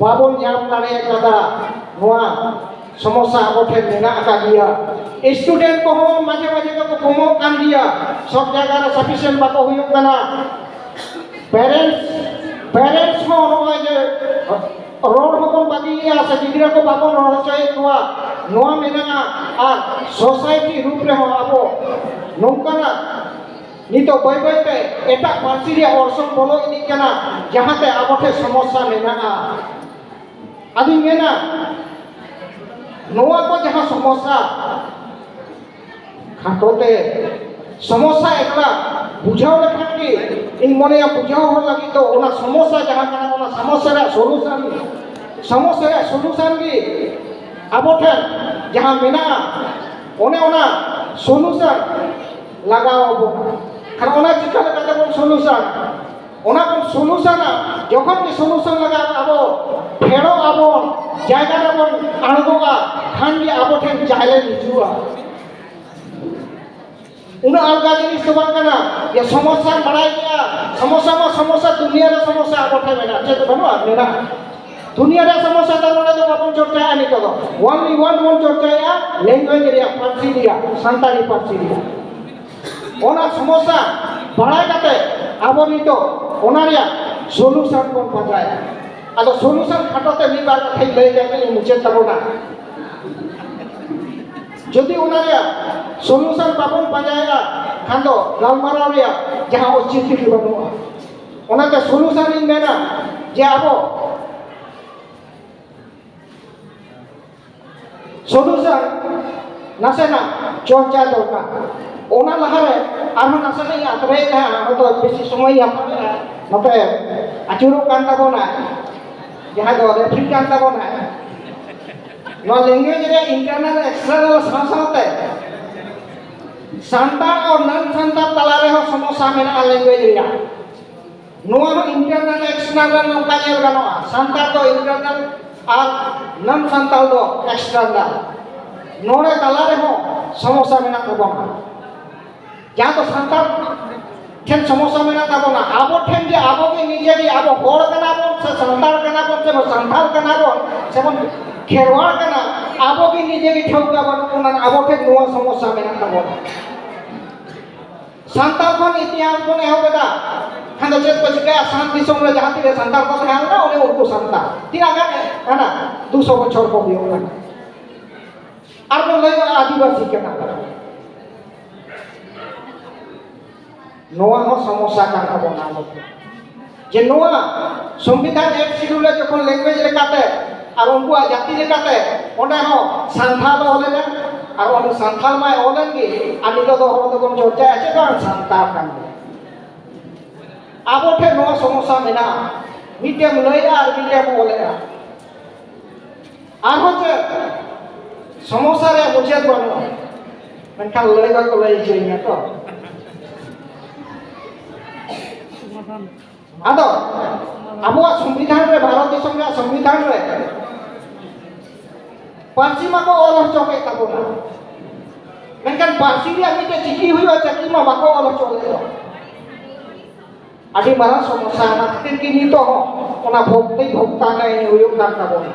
ᱵᱟᱵᱚᱱ ᱧᱟᱢ ᱫᱟᱲᱮ ᱠᱟᱫᱟ᱾ ᱱᱚᱣᱟ ᱥᱚᱢᱚᱥᱥᱟ ᱟᱵᱚ ᱴᱷᱮᱱ ᱢᱮᱱᱟᱜ ᱟᱠᱟᱫ ᱜᱮᱭᱟ᱾ ᱥᱴᱩᱰᱮᱱᱴ ᱠᱚᱦᱚᱸ ᱢᱟᱡᱷᱮ ᱢᱟᱡᱷᱮ ᱫᱚᱠᱚ ᱠᱚᱢᱚᱜ ᱠᱟᱱ ᱜᱮᱭᱟ, ᱥᱚᱵ ᱡᱟᱭᱜᱟ ᱨᱮ ᱥᱟᱯᱷᱤᱥᱤᱭᱮᱱᱴ ᱵᱟᱠᱚ ᱦᱩᱭᱩᱜ ᱠᱟᱱᱟ᱾ ᱯᱮᱨᱮᱱᱴᱥ ᱯᱮᱨᱮᱱᱴᱥ ᱦᱚᱸ ᱱᱚᱜᱼᱚᱭ ᱡᱮ ᱨᱚᱲ ᱦᱚᱸᱵᱚᱱ ᱵᱟᱹᱜᱤᱭᱮᱫᱼᱟ ᱥᱮ ᱜᱤᱫᱽᱨᱟᱹ ᱠᱚ ᱵᱟᱵᱚᱱ ᱨᱚᱲ ᱦᱚᱪᱚᱭᱮᱫ ᱠᱚᱣᱟ, ᱱᱚᱣᱟ ᱢᱮᱱᱟᱜᱼᱟ᱾ ᱟᱨ ᱥᱳᱥᱟᱭᱴᱤ ᱨᱩᱯ ᱨᱮᱦᱚᱸ ᱟᱵᱚ ᱱᱚᱝᱠᱟᱱᱟᱜ ᱱᱤᱛᱚᱜ ᱵᱟᱹᱭ ᱵᱟᱹᱭ ᱛᱮ ᱮᱴᱟᱜ ᱯᱟᱹᱨᱥᱤ ᱨᱮᱭᱟᱜ ᱚᱨᱥᱚᱝ ᱵᱚᱞᱚ ᱤᱫᱤᱜ ᱠᱟᱱᱟ, ᱡᱟᱦᱟᱸᱛᱮ ᱟᱵᱚ ᱴᱷᱮᱱ ᱥᱚᱢᱚᱥᱥᱟ ᱢᱮᱱᱟᱜᱼᱟ᱾ ᱟᱫᱚᱧ ᱢᱮᱱᱟ, ᱱᱚᱣᱟ ᱠᱚ ᱡᱟᱦᱟᱸ ᱥᱚᱢᱚᱥᱥᱟ, ᱠᱷᱟᱴᱚ ᱛᱮ ᱥᱚᱢᱚᱥᱥᱟ ᱮᱠᱞᱟ ᱵᱩᱡᱷᱟᱹᱣ ᱞᱮᱠᱷᱟᱱ ᱜᱮ, ᱤᱧ ᱢᱚᱱᱮᱭᱟ ᱵᱩᱡᱷᱟᱹᱣ ᱦᱚᱲ ᱞᱟᱹᱜᱤᱫ ᱫᱚ ᱚᱱᱟ ᱥᱚᱢᱚᱥᱥᱟ ᱡᱟᱦᱟᱸ ᱠᱟᱱᱟ, ᱚᱱᱟ ᱥᱚᱢᱚᱥᱥᱟ ᱨᱮᱭᱟᱜ ᱥᱚᱞᱩᱥᱚᱱ, ᱥᱚᱢᱚᱥᱥᱟ ᱨᱮᱭᱟᱜ ᱥᱚᱞᱩᱥᱚᱱ ᱜᱮ ᱟᱵᱚ ᱴᱷᱮᱱ ᱡᱟᱦᱟᱸ ᱢᱮᱱᱟᱜᱼᱟ, ᱚᱱᱮ ᱚᱱᱟ ᱥᱚᱞᱩᱥᱚᱱ ᱞᱟᱜᱟᱣ ᱟᱵᱚᱱᱟ᱾ ᱠᱷᱟᱱ ᱚᱱᱟ ᱪᱤᱠᱟ ᱞᱮᱠᱟᱛᱮ ᱵᱚᱱ ᱥᱚᱞᱩᱥᱚᱱ? ᱚᱱᱟ ᱵᱚᱱ ᱥᱚᱞᱩᱥᱚᱱᱟ᱾ ᱡᱚᱠᱷᱚᱱ ᱜᱮ ᱥᱚᱞᱩᱥᱚᱱ ᱞᱟᱜᱟᱜ ᱟᱵᱚ ᱯᱷᱮᱰᱚᱜ ᱟᱵᱚᱱ, ᱡᱟᱭᱜᱟ ᱨᱮᱵᱚᱱ ᱟᱬᱜᱚᱜᱼᱟ, ᱠᱷᱟᱱ ᱜᱮ ᱟᱵᱚ ᱴᱷᱮᱱ ᱪᱟᱭᱞᱮᱱᱡᱽ ᱦᱤᱡᱩᱜᱼᱟ᱾ ᱩᱱᱟᱹᱜ ᱟᱞᱜᱟ ᱡᱤᱱᱤᱥ ᱫᱚ ᱵᱟᱝ ᱠᱟᱱᱟ ᱡᱮ ᱥᱚᱢᱚᱥᱥᱟ ᱵᱟᱲᱟᱭ ᱜᱮᱭᱟ᱾ ᱥᱚᱢᱚᱥᱥᱟ ᱢᱟ ᱥᱚᱢᱚᱥᱥᱟ, ᱫᱩᱱᱤᱭᱟᱹ ᱨᱮ ᱥᱚᱢᱚᱥᱥᱟ ᱟᱵᱚ ᱴᱷᱮᱱ ᱢᱮᱱᱟᱜᱼᱟ, ᱪᱮᱫ ᱵᱟᱹᱱᱩᱜᱼᱟ? ᱢᱮᱱᱟᱜᱼᱟ᱾ ᱫᱩᱱᱤᱭᱟᱹ ᱨᱮᱭᱟᱜ ᱥᱚᱢᱚᱥᱥᱟ ᱫᱚ ᱱᱚᱰᱮ ᱫᱚ ᱵᱟᱵᱚᱱ ᱪᱚᱨᱪᱟᱭᱟ᱾ ᱱᱤᱛᱚᱜ ᱫᱚ only one ᱵᱚᱱ ᱪᱚᱨᱪᱟᱭᱟ, ᱞᱮᱝᱜᱩᱭᱮᱡᱽ ᱨᱮᱭᱟᱜ, ᱯᱟᱹᱨᱥᱤ ᱨᱮᱭᱟᱜ, ᱥᱟᱱᱛᱟᱲᱤ ᱯᱟᱹᱨᱥᱤ ᱨᱮᱭᱟᱜ᱾ ᱚᱱᱟ ᱥᱚᱢᱚᱥᱥᱟ ᱵᱟᱲᱟᱭ ᱠᱟᱛᱮ ᱟᱵᱚ ᱱᱤᱛᱚᱜ ᱚᱱᱟ ᱨᱮᱭᱟᱜ ᱥᱚᱞᱩᱥᱚᱱ ᱵᱚᱱ ᱯᱟᱸᱡᱟᱭᱟ᱾ ᱟᱫᱚ ᱥᱚᱞᱩᱥᱚᱱ ᱠᱷᱟᱴᱚ ᱛᱮ ᱢᱤᱫ ᱵᱟᱨ ᱠᱟᱛᱷᱟᱧ ᱞᱟᱹᱭ ᱠᱟᱛᱮ ᱤᱧ ᱢᱩᱪᱟᱹᱫ ᱛᱟᱵᱚᱱᱟ᱾ ᱡᱩᱫᱤ ᱚᱱᱟ ᱨᱮᱭᱟᱜ ᱥᱚᱞᱩᱥᱚᱱ ᱵᱟᱵᱚᱱ ᱯᱟᱸᱡᱟᱭᱟ, ᱠᱷᱟᱱ ᱫᱚ ᱜᱟᱞᱢᱟᱨᱟᱣ ᱨᱮᱭᱟᱜ ᱡᱟᱦᱟᱸ ᱚᱪᱤᱛᱤ ᱜᱮ ᱵᱟᱹᱱᱩᱜᱼᱟ᱾ ᱚᱱᱟᱛᱮ ᱥᱚᱞᱩᱥᱚᱱ ᱤᱧ ᱢᱮᱱᱟ ᱡᱮ ᱟᱵᱚ ᱥᱚᱞᱩᱥᱚᱱ ᱱᱟᱥᱮᱱᱟᱜ ᱪᱚᱨᱪᱟ ᱫᱚᱨᱠᱟᱨ᱾ ᱚᱱᱟ ᱞᱟᱦᱟᱨᱮ ᱟᱨᱦᱚᱸ ᱱᱟᱥᱮᱱᱟᱜ ᱤᱧ ᱟᱛᱨᱮᱭᱮᱫ ᱛᱟᱦᱮᱸᱫ, ᱦᱚᱭᱛᱚ ᱵᱮᱥᱤ ᱥᱚᱢᱚᱭ ᱤᱧ ᱦᱟᱛᱟᱣ ᱮᱫᱟ, ᱱᱚᱛᱮ ᱟᱹᱪᱩᱨᱚᱜ ᱠᱟᱱ ᱛᱟᱵᱚᱱᱟ, ᱡᱟᱦᱟᱸ ᱫᱚ ᱨᱮᱯᱷᱟᱨᱤ ᱠᱟᱱ ᱛᱟᱵᱚᱱᱟ᱾ ᱱᱚᱣᱟ ᱞᱮᱝᱜᱩᱭᱮᱡᱽ ᱨᱮ ᱤᱱᱴᱟᱨᱱᱟᱞ ᱮᱠᱥᱴᱟᱨᱱᱟᱞ ᱥᱟᱶ ᱥᱟᱶᱛᱮ ᱥᱟᱱᱛᱟᱲ ᱟᱨ ᱱᱚᱱ ᱥᱟᱱᱛᱟᱲ ᱛᱟᱞᱟ ᱨᱮᱦᱚᱸ ᱥᱚᱢᱚᱥᱥᱟ ᱢᱮᱱᱟᱜᱼᱟ ᱞᱮᱝᱜᱩᱭᱮᱡᱽ ᱨᱮᱭᱟᱜ᱾ ᱱᱚᱣᱟ ᱦᱚᱸ ᱤᱱᱴᱟᱨᱱᱟᱞ ᱮᱠᱥᱴᱟᱨᱱᱟᱞ ᱱᱚᱝᱠᱟ ᱧᱮᱞ ᱜᱟᱱᱚᱜᱼᱟ, ᱥᱟᱱᱛᱟᱲ ᱫᱚ ᱤᱱᱴᱟᱨᱱᱟᱞ ᱟᱨ ᱱᱚᱱ ᱥᱟᱱᱛᱟᱲ ᱫᱚ ᱮᱠᱥᱴᱟᱨᱱᱟᱞ᱾ ᱱᱚᱰᱮ ᱛᱟᱞᱟ ᱨᱮᱦᱚᱸ ᱥᱚᱢᱚᱥᱥᱟ ᱢᱮᱱᱟᱜ ᱛᱟᱵᱚᱱᱟ, ᱡᱟᱦᱟᱸ ᱫᱚ ᱥᱟᱱᱛᱟᱲ ᱴᱷᱮᱱ ᱥᱚᱢᱚᱥᱥᱟ ᱢᱮᱱᱟᱜ ᱛᱟᱵᱚᱱᱟ᱾ ᱟᱵᱚ ᱴᱷᱮᱱ ᱜᱮ, ᱟᱵᱚ ᱜᱮ ᱱᱤᱡᱮ ᱜᱮ, ᱟᱵᱚ ᱦᱚᱲ ᱠᱟᱱᱟ ᱵᱚᱱ ᱥᱮ ᱥᱟᱱᱛᱟᱲ ᱠᱟᱱᱟ ᱵᱚᱱ ᱥᱮ ᱵᱚᱱ ᱥᱟᱱᱛᱷᱟᱞ ᱠᱟᱱᱟ ᱵᱚᱱ ᱥᱮ ᱵᱚᱱ ᱠᱷᱮᱨᱣᱟᱲ ᱠᱟᱱᱟ, ᱟᱵᱚ ᱜᱮ ᱱᱤᱡᱮ ᱜᱮ ᱴᱷᱟᱹᱣᱠᱟᱹ ᱵᱟᱹᱱᱩᱜ ᱵᱚᱱᱟ, ᱟᱵᱚ ᱴᱷᱮᱱ ᱱᱚᱣᱟ ᱥᱚᱢᱚᱥᱥᱟ ᱢᱮᱱᱟᱜ ᱛᱟᱵᱚᱱᱟ᱾ ᱥᱟᱱᱛᱟᱲ ᱠᱷᱚᱱ ᱤᱛᱤᱦᱟᱥ ᱵᱚᱱ ᱮᱦᱚᱵ ᱮᱫᱟ, ᱠᱷᱟᱱ ᱫᱚ ᱪᱮᱫ ᱠᱚ ᱪᱤᱠᱟᱹᱭᱟ? ᱥᱟᱱ ᱫᱤᱥᱚᱢ ᱨᱮ ᱡᱟᱦᱟᱸ ᱛᱤᱱᱟᱹᱜ ᱥᱟᱱᱛᱟᱲ ᱠᱚ ᱛᱟᱦᱮᱸ ᱞᱮᱱᱟ, ᱩᱱᱤ ᱩᱱᱠᱩ ᱥᱟᱱᱛᱟᱲ᱾ ᱛᱤᱱᱟᱹᱜ ᱜᱟᱱ ᱦᱟᱱᱟ ᱫᱩᱥᱚ ᱵᱚᱪᱷᱚᱨ ᱠᱚ ᱦᱩᱭᱩᱜ ᱠᱟᱱᱟ᱾ ᱟᱨ ᱵᱚᱱ ᱞᱟᱹᱭᱚᱜᱼᱟ ᱟᱹᱫᱤᱵᱟᱹᱥᱤ ᱠᱟᱱᱟ ᱠᱚ᱾ ᱱᱚᱣᱟ ᱦᱚᱸ ᱥᱚᱢᱚᱥᱥᱟ ᱠᱟᱱ ᱛᱟᱵᱚᱱᱟ ᱟᱵᱚ ᱫᱚ᱾ ᱡᱮ ᱱᱚᱣᱟ ᱥᱚᱝᱵᱤᱫᱷᱟᱱ ᱮᱠ ᱥᱤᱰᱩᱞ ᱨᱮ ᱡᱚᱠᱷᱚᱱ ᱞᱮᱝᱜᱩᱭᱮᱡᱽ ᱞᱮᱠᱟᱛᱮ ᱟᱨ ᱩᱱᱠᱩᱣᱟᱜ ᱡᱟᱹᱛᱤ ᱞᱮᱠᱟᱛᱮ ᱚᱸᱰᱮ ᱦᱚᱸ ᱥᱟᱱᱛᱷᱟᱞ ᱚᱞ ᱮᱱᱟ, ᱟᱨ ᱩᱱᱤ ᱥᱟᱱᱛᱷᱟᱞ ᱢᱟᱭ ᱚᱞ ᱮᱱ ᱜᱮ, ᱟᱨ ᱱᱤᱛᱚᱜ ᱫᱚ ᱦᱚᱲ ᱫᱚᱵᱚᱱ ᱪᱚᱨᱪᱟᱭᱟ ᱪᱮᱫ ᱵᱟᱝ ᱥᱟᱱᱛᱟᱲ ᱠᱟᱱ ᱜᱮᱭᱟ᱾ ᱟᱵᱚ ᱴᱷᱮᱱ ᱱᱚᱣᱟ ᱥᱚᱢᱚᱥᱥᱟ ᱢᱮᱱᱟᱜᱼᱟ, ᱢᱤᱫᱴᱮᱱ ᱞᱟᱹᱭᱟ ᱟᱨ ᱢᱤᱫᱴᱮᱱ ᱚᱞᱮᱜᱼᱟ᱾ ᱟᱨᱦᱚᱸ ᱪᱮᱫ ᱥᱚᱢᱚᱥᱥᱟ ᱨᱮᱭᱟᱜ ᱢᱩᱪᱟᱹᱫ ᱵᱟᱹᱱᱩᱜᱼᱟ, ᱢᱮᱱᱠᱷᱟᱱ ᱞᱟᱹᱭ ᱵᱟᱠᱚ ᱞᱟᱹᱭ ᱦᱚᱪᱚᱭᱤᱧᱟ ᱛᱚ᱾ ᱟᱫᱚ ᱟᱵᱚᱣᱟᱜ ᱥᱚᱝᱵᱤᱫᱷᱟᱱ ᱨᱮ, ᱵᱷᱟᱨᱚᱛ ᱫᱤᱥᱚᱢ ᱨᱮᱭᱟᱜ ᱥᱚᱝᱵᱤᱫᱷᱟᱱ ᱨᱮ ᱯᱟᱹᱨᱥᱤ ᱢᱟᱠᱚ ᱚᱞ ᱦᱚᱪᱚ ᱠᱮᱫ ᱛᱟᱵᱚᱱᱟ, ᱢᱮᱱᱠᱷᱟᱱ ᱯᱟᱹᱨᱥᱤ ᱨᱮᱭᱟᱜ ᱢᱤᱫᱴᱮᱱ ᱪᱤᱠᱤ ᱦᱩᱭᱩᱜᱼᱟ, ᱪᱤᱠᱤ ᱢᱟ ᱵᱟᱠᱚ ᱚᱞ ᱦᱚᱪᱚ ᱞᱮᱫ ᱫᱚ᱾ ᱟᱹᱰᱤ ᱢᱟᱨᱟᱝ ᱥᱚᱢᱚᱥᱥᱟ᱾ ᱚᱱᱟ ᱠᱷᱟᱹᱛᱤᱨ ᱜᱮ ᱱᱤᱛᱚᱜ ᱦᱚᱸ ᱚᱱᱟ ᱵᱷᱚᱠᱛᱤ ᱵᱷᱚᱠᱛᱟ ᱦᱩᱭᱩᱜ ᱠᱟᱱ ᱛᱟᱵᱚᱱᱟ᱾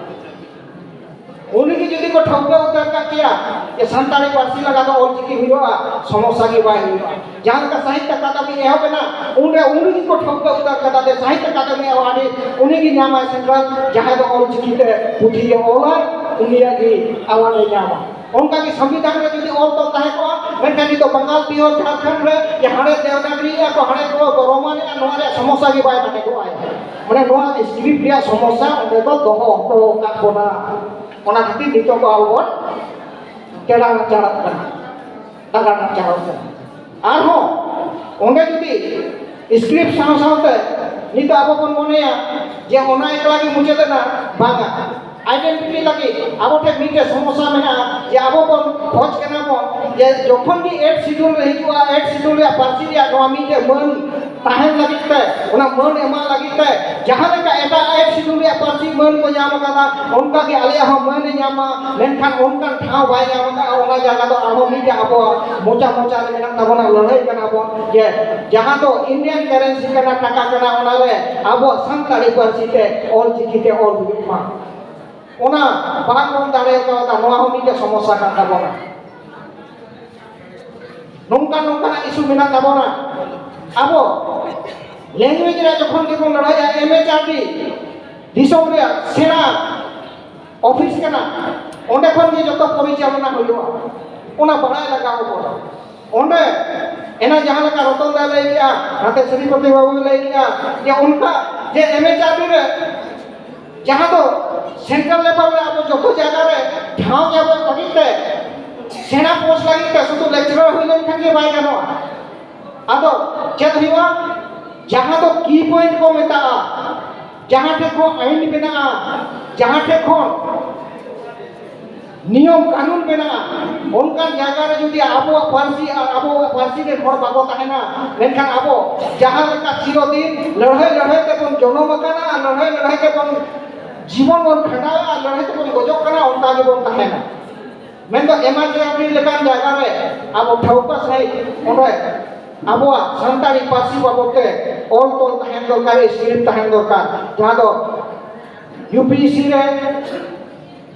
ᱩᱱᱤ ᱜᱮ ᱡᱩᱫᱤ ᱠᱚ ᱴᱷᱟᱹᱣᱠᱟᱹ ᱩᱛᱟᱹᱨ ᱠᱟᱜ ᱠᱮᱭᱟ ᱡᱮ ᱥᱟᱱᱛᱟᱲᱤ ᱯᱟᱹᱨᱥᱤ ᱞᱟᱜᱟᱫ ᱫᱚ ᱚᱞᱪᱤᱠᱤ ᱦᱩᱭᱩᱜᱼᱟ, ᱥᱚᱢᱚᱥᱥᱟ ᱜᱮ ᱵᱟᱭ ᱦᱩᱭᱩᱜᱼᱟ᱾ ᱡᱟᱦᱟᱸ ᱞᱮᱠᱟ ᱥᱟᱦᱤᱛᱛᱚ ᱟᱠᱟᱫᱮᱢᱤ ᱮᱦᱚᱵ ᱮᱱᱟ, ᱩᱱᱨᱮ ᱩᱱᱤ ᱜᱮᱠᱚ ᱴᱷᱟᱹᱣᱠᱟᱹ ᱩᱛᱟᱹᱨ ᱠᱟᱫᱟ ᱡᱮ ᱥᱟᱦᱤᱛᱛᱚ ᱟᱠᱟᱫᱮᱢᱤ ᱮᱣᱟᱨᱰ ᱩᱱᱤ ᱜᱮ ᱧᱟᱢᱟᱭ ᱥᱮᱱᱴᱨᱟᱞ, ᱡᱟᱦᱟᱸᱭ ᱫᱚ ᱚᱞᱪᱤᱠᱤ ᱛᱮ ᱯᱩᱛᱷᱤ ᱮ ᱚᱞᱟᱭ, ᱩᱱᱤᱭᱟᱜ ᱜᱮ ᱮᱣᱟᱨᱰ ᱮ ᱧᱟᱢᱟ᱾ ᱚᱱᱠᱟ ᱜᱮ ᱥᱚᱝᱵᱤᱫᱷᱟᱱ ᱨᱮ ᱡᱩᱫᱤ ᱚᱞ ᱛᱚᱞ ᱛᱟᱦᱮᱸ ᱠᱚᱜᱼᱟ, ᱢᱮᱱᱠᱷᱟᱱ ᱱᱤᱛᱚᱜ ᱵᱟᱝᱜᱟᱞ, ᱵᱤᱦᱟᱨ, ᱡᱷᱟᱲᱠᱷᱚᱸᱰ ᱨᱮ ᱡᱟᱦᱟᱸ ᱨᱮ ᱫᱮᱣᱱᱟᱜᱚᱨᱤ ᱮᱫᱟ ᱠᱚ, ᱦᱟᱸᱰᱮ ᱠᱚ ᱨᱳᱢᱟᱱ ᱮᱫᱟ, ᱱᱚᱣᱟ ᱨᱮᱭᱟᱜ ᱥᱚᱢᱚᱥᱥᱟ ᱜᱮ ᱵᱟᱭ ᱛᱟᱦᱮᱸ ᱠᱚᱜᱼᱟ᱾ ᱢᱟᱱᱮ ᱱᱚᱣᱟ ᱥᱠᱨᱤᱯᱴ ᱨᱮᱭᱟᱜ ᱥᱚᱢᱚᱥᱥᱟ ᱚᱸᱰᱮ ᱠᱚ ᱫᱚᱦᱚ ᱦᱚᱴᱚ ᱟᱠᱟᱫ ᱵᱚᱱᱟ᱾ ᱚᱱᱟ ᱠᱷᱟᱹᱛᱤᱨ ᱱᱤᱛᱚᱜ ᱫᱚ ᱟᱵᱚ ᱵᱚᱱ ᱴᱮᱲᱟ ᱱᱟᱪᱟᱨᱚᱜ ᱠᱟᱱᱟ, ᱰᱟᱜᱟᱨ ᱱᱟᱪᱟᱨᱚᱜ ᱠᱟᱱᱟ᱾ ᱟᱨᱦᱚᱸ ᱚᱸᱰᱮ ᱡᱩᱫᱤ ᱥᱠᱨᱤᱯᱴ ᱥᱟᱶ ᱥᱟᱶᱛᱮ ᱱᱤᱛᱚᱜ ᱟᱵᱚ ᱵᱚᱱ ᱢᱚᱱᱮᱭᱟ ᱡᱮ ᱚᱱᱟ ᱮᱠᱞᱟ ᱜᱮ ᱢᱩᱪᱟᱹᱫ ᱮᱱᱟ, ᱵᱟᱝᱟ᱾ ᱟᱭᱰᱮᱱᱴᱤᱴᱤ ᱞᱟᱹᱜᱤᱫ ᱟᱵᱚ ᱴᱷᱮᱱ ᱢᱤᱫᱴᱮᱱ ᱥᱚᱢᱚᱥᱥᱟ ᱢᱮᱱᱟᱜᱼᱟ, ᱡᱮ ᱟᱵᱚ ᱵᱚᱱ ᱠᱷᱚᱡᱽ ᱠᱟᱱᱟ ᱵᱚᱱ ᱡᱮ ᱡᱚᱠᱷᱚᱱ ᱜᱮ ᱮᱭᱤᱴ ᱥᱤᱰᱩᱞ ᱨᱮ ᱦᱤᱡᱩᱜᱼᱟ, ᱮᱭᱤᱴ ᱥᱤᱰᱩᱞ ᱨᱮᱭᱟᱜ ᱯᱟᱹᱨᱥᱤ ᱨᱮᱭᱟᱜ ᱱᱚᱣᱟ ᱢᱤᱫᱴᱮᱱ ᱢᱟᱹᱱ ᱛᱟᱦᱮᱱ ᱞᱟᱹᱜᱤᱫ ᱛᱮ, ᱚᱱᱟ ᱢᱟᱹᱱ ᱮᱢᱟᱜ ᱞᱟᱹᱜᱤᱫ ᱛᱮ, ᱡᱟᱦᱟᱸ ᱞᱮᱠᱟ ᱮᱴᱟᱜ ᱮᱭᱤᱴ ᱥᱤᱰᱩᱞ ᱨᱮᱭᱟᱜ ᱯᱟᱹᱨᱥᱤ ᱢᱟᱹᱱ ᱠᱚ ᱧᱟᱢ ᱟᱠᱟᱫᱟ, ᱚᱱᱠᱟ ᱜᱮ ᱟᱞᱮᱭᱟᱜ ᱦᱚᱸ ᱢᱟᱹᱱ ᱮ ᱧᱟᱢ ᱢᱟ, ᱢᱮᱱᱠᱷᱟᱱ ᱚᱱᱠᱟᱱ ᱴᱷᱟᱶ ᱵᱟᱭ ᱧᱟᱢ ᱟᱠᱟᱫᱼᱟ᱾ ᱚᱱᱟ ᱡᱟᱭᱜᱟ ᱫᱚ ᱟᱨᱦᱚᱸ ᱢᱤᱫᱴᱮᱱ ᱟᱵᱚᱣᱟᱜ ᱢᱚᱪᱟ ᱢᱚᱪᱟ ᱨᱮ ᱢᱮᱱᱟᱜ ᱛᱟᱵᱚᱱᱟ, ᱞᱟᱹᱲᱦᱟᱹᱭ ᱠᱟᱱᱟ ᱵᱚᱱ ᱡᱮ ᱡᱟᱦᱟᱸ ᱫᱚ ᱤᱱᱰᱤᱭᱟᱱ ᱠᱟᱨᱮᱱᱥᱤ ᱠᱟᱱᱟ, ᱴᱟᱠᱟ ᱠᱟᱱᱟ, ᱚᱱᱟ ᱨᱮ ᱟᱵᱚᱣᱟᱜ ᱥᱟᱱᱛᱟᱲᱤ ᱯᱟᱹᱨᱥᱤ ᱛᱮ ᱚᱞ ᱪᱤᱠᱤ ᱛᱮ ᱚᱞ ᱦᱩᱭᱩᱜ ᱢᱟ᱾ ᱚᱱᱟ ᱵᱟᱝ ᱵᱚᱱ ᱫᱟᱲᱮ ᱠᱟᱣᱫᱟ, ᱱᱚᱣᱟ ᱦᱚᱸ ᱢᱤᱫᱴᱮᱱ ᱥᱚᱢᱚᱥᱥᱟ ᱠᱟᱱ ᱛᱟᱵᱚᱱᱟ᱾ ᱱᱚᱝᱠᱟᱱ ᱱᱚᱝᱠᱟᱱᱟᱜ ᱤᱥᱩ ᱢᱮᱱᱟᱜ ᱛᱟᱵᱚᱱᱟ᱾ ᱟᱵᱚ ᱞᱮᱝᱜᱩᱭᱮᱡᱽ ᱨᱮ ᱡᱚᱠᱷᱚᱱ ᱜᱮᱵᱚᱱ ᱞᱟᱹᱲᱦᱟᱹᱭᱟ, ᱮᱢ ᱮᱪ ᱟᱨ ᱰᱤ ᱫᱤᱥᱚᱢ ᱨᱮᱭᱟᱜ ᱥᱮᱬᱟ ᱚᱯᱷᱤᱥ ᱠᱟᱱᱟ, ᱚᱸᱰᱮ ᱠᱷᱚᱱ ᱜᱮ ᱡᱚᱛᱚ ᱯᱚᱨᱤᱪᱟᱞᱚᱱᱟ ᱦᱩᱭᱩᱜᱼᱟ, ᱚᱱᱟ ᱵᱟᱲᱟᱭ ᱞᱟᱜᱟᱣ ᱵᱚᱱᱟ᱾ ᱚᱸᱰᱮ ᱮᱱᱟ ᱡᱟᱦᱟᱸ ᱞᱮᱠᱟ ᱨᱚᱛᱚᱱ ᱫᱟᱭ ᱞᱟᱹᱭ ᱠᱮᱜᱼᱟ, ᱱᱟᱛᱮ ᱥᱨᱤᱯᱚᱛᱤ ᱵᱟᱹᱵᱩᱭ ᱞᱟᱹᱭ ᱠᱮᱜᱼᱟ ᱡᱮ ᱚᱱᱠᱟ ᱡᱮ ᱮᱢ ᱮᱪ ᱟᱨ ᱰᱤ ᱨᱮ ᱡᱟᱦᱟᱸ ᱫᱚ ᱥᱮᱱᱴᱨᱟᱞ ᱞᱮᱵᱮᱞ ᱨᱮ ᱟᱵᱚ ᱡᱚᱛᱚ ᱡᱟᱭᱜᱟ ᱨᱮ ᱴᱷᱟᱶ ᱧᱟᱢᱚᱜ ᱞᱟᱹᱜᱤᱫ ᱛᱮ ᱥᱮᱬᱟ ᱯᱳᱥᱴ ᱞᱟᱹᱜᱤᱫ ᱛᱮ ᱥᱩᱫᱷᱩ ᱞᱮᱠᱪᱟᱨᱟᱨ ᱦᱩᱭ ᱞᱮᱱᱠᱷᱟᱱ ᱜᱮ ᱵᱟᱭ ᱜᱟᱱᱚᱜᱼᱟ᱾ ᱟᱫᱚ ᱪᱮᱫ ᱦᱩᱭᱩᱜᱼᱟ? ᱡᱟᱦᱟᱸ ᱫᱚ ᱠᱤ ᱯᱚᱭᱮᱱᱴ ᱠᱚ ᱢᱮᱛᱟᱜᱼᱟ, ᱡᱟᱦᱟᱸ ᱴᱷᱮᱱ ᱠᱷᱚᱱ ᱟᱹᱭᱤᱱ ᱵᱮᱱᱟᱜᱼᱟ, ᱡᱟᱦᱟᱸ ᱴᱷᱮᱱ ᱠᱷᱚᱱ ᱱᱤᱭᱚᱢ ᱠᱟᱹᱱᱩᱱ ᱵᱮᱱᱟᱜᱼᱟ, ᱚᱱᱠᱟᱱ ᱡᱟᱭᱜᱟ ᱨᱮ ᱡᱩᱫᱤ ᱟᱵᱚᱣᱟᱜ ᱯᱟᱹᱨᱥᱤ ᱟᱨ ᱟᱵᱚᱣᱟᱜ ᱯᱟᱹᱨᱥᱤ ᱨᱮᱱ ᱦᱚᱲ ᱵᱟᱠᱚ ᱛᱟᱦᱮᱱᱟ, ᱢᱮᱱᱠᱷᱟᱱ ᱟᱵᱚ ᱡᱟᱦᱟᱸ ᱞᱮᱠᱟ ᱪᱤᱨᱚᱫᱤᱱ ᱞᱟᱹᱲᱦᱟᱹᱭ ᱞᱟᱹᱲᱦᱟᱹᱭ ᱛᱮᱵᱚᱱ ᱡᱚᱱᱚᱢ ᱟᱠᱟᱱᱟ ᱟᱨ ᱞᱟᱹᱲᱦᱟᱹᱭ ᱞᱟᱹᱲᱦᱟᱹᱭ ᱛᱮᱵᱚᱱ ᱡᱤᱵᱚᱱ ᱵᱚᱱ ᱠᱷᱟᱸᱰᱟᱣᱮᱫᱼᱟ ᱟᱨ ᱞᱟᱹᱲᱦᱟᱹᱭ ᱛᱮᱵᱚᱱ ᱜᱚᱡᱚᱜ ᱠᱟᱱᱟ, ᱚᱱᱠᱟ ᱜᱮᱵᱚᱱ ᱛᱟᱦᱮᱱᱟ᱾ ᱢᱮᱱᱫᱚ ᱮᱢᱟᱨᱡᱮᱱᱥᱤ ᱞᱮᱠᱟᱱ ᱡᱟᱭᱜᱟ ᱨᱮ ᱟᱵᱚ ᱴᱷᱟᱹᱣᱠᱟᱹ ᱥᱟᱺᱦᱤᱡ ᱚᱸᱰᱮ ᱟᱵᱚᱣᱟᱜ ᱥᱟᱱᱛᱟᱲᱤ ᱯᱟᱹᱨᱥᱤ ᱵᱟᱵᱚᱫ ᱛᱮ ᱚᱞ ᱛᱚᱞ ᱛᱟᱦᱮᱱ ᱫᱚᱨᱠᱟᱨ, ᱥᱠᱨᱤᱯᱴ ᱛᱟᱦᱮᱱ ᱫᱚᱨᱠᱟᱨ, ᱡᱟᱦᱟᱸ ᱫᱚ ᱭᱩ ᱯᱤ ᱮᱥ ᱥᱤ ᱨᱮ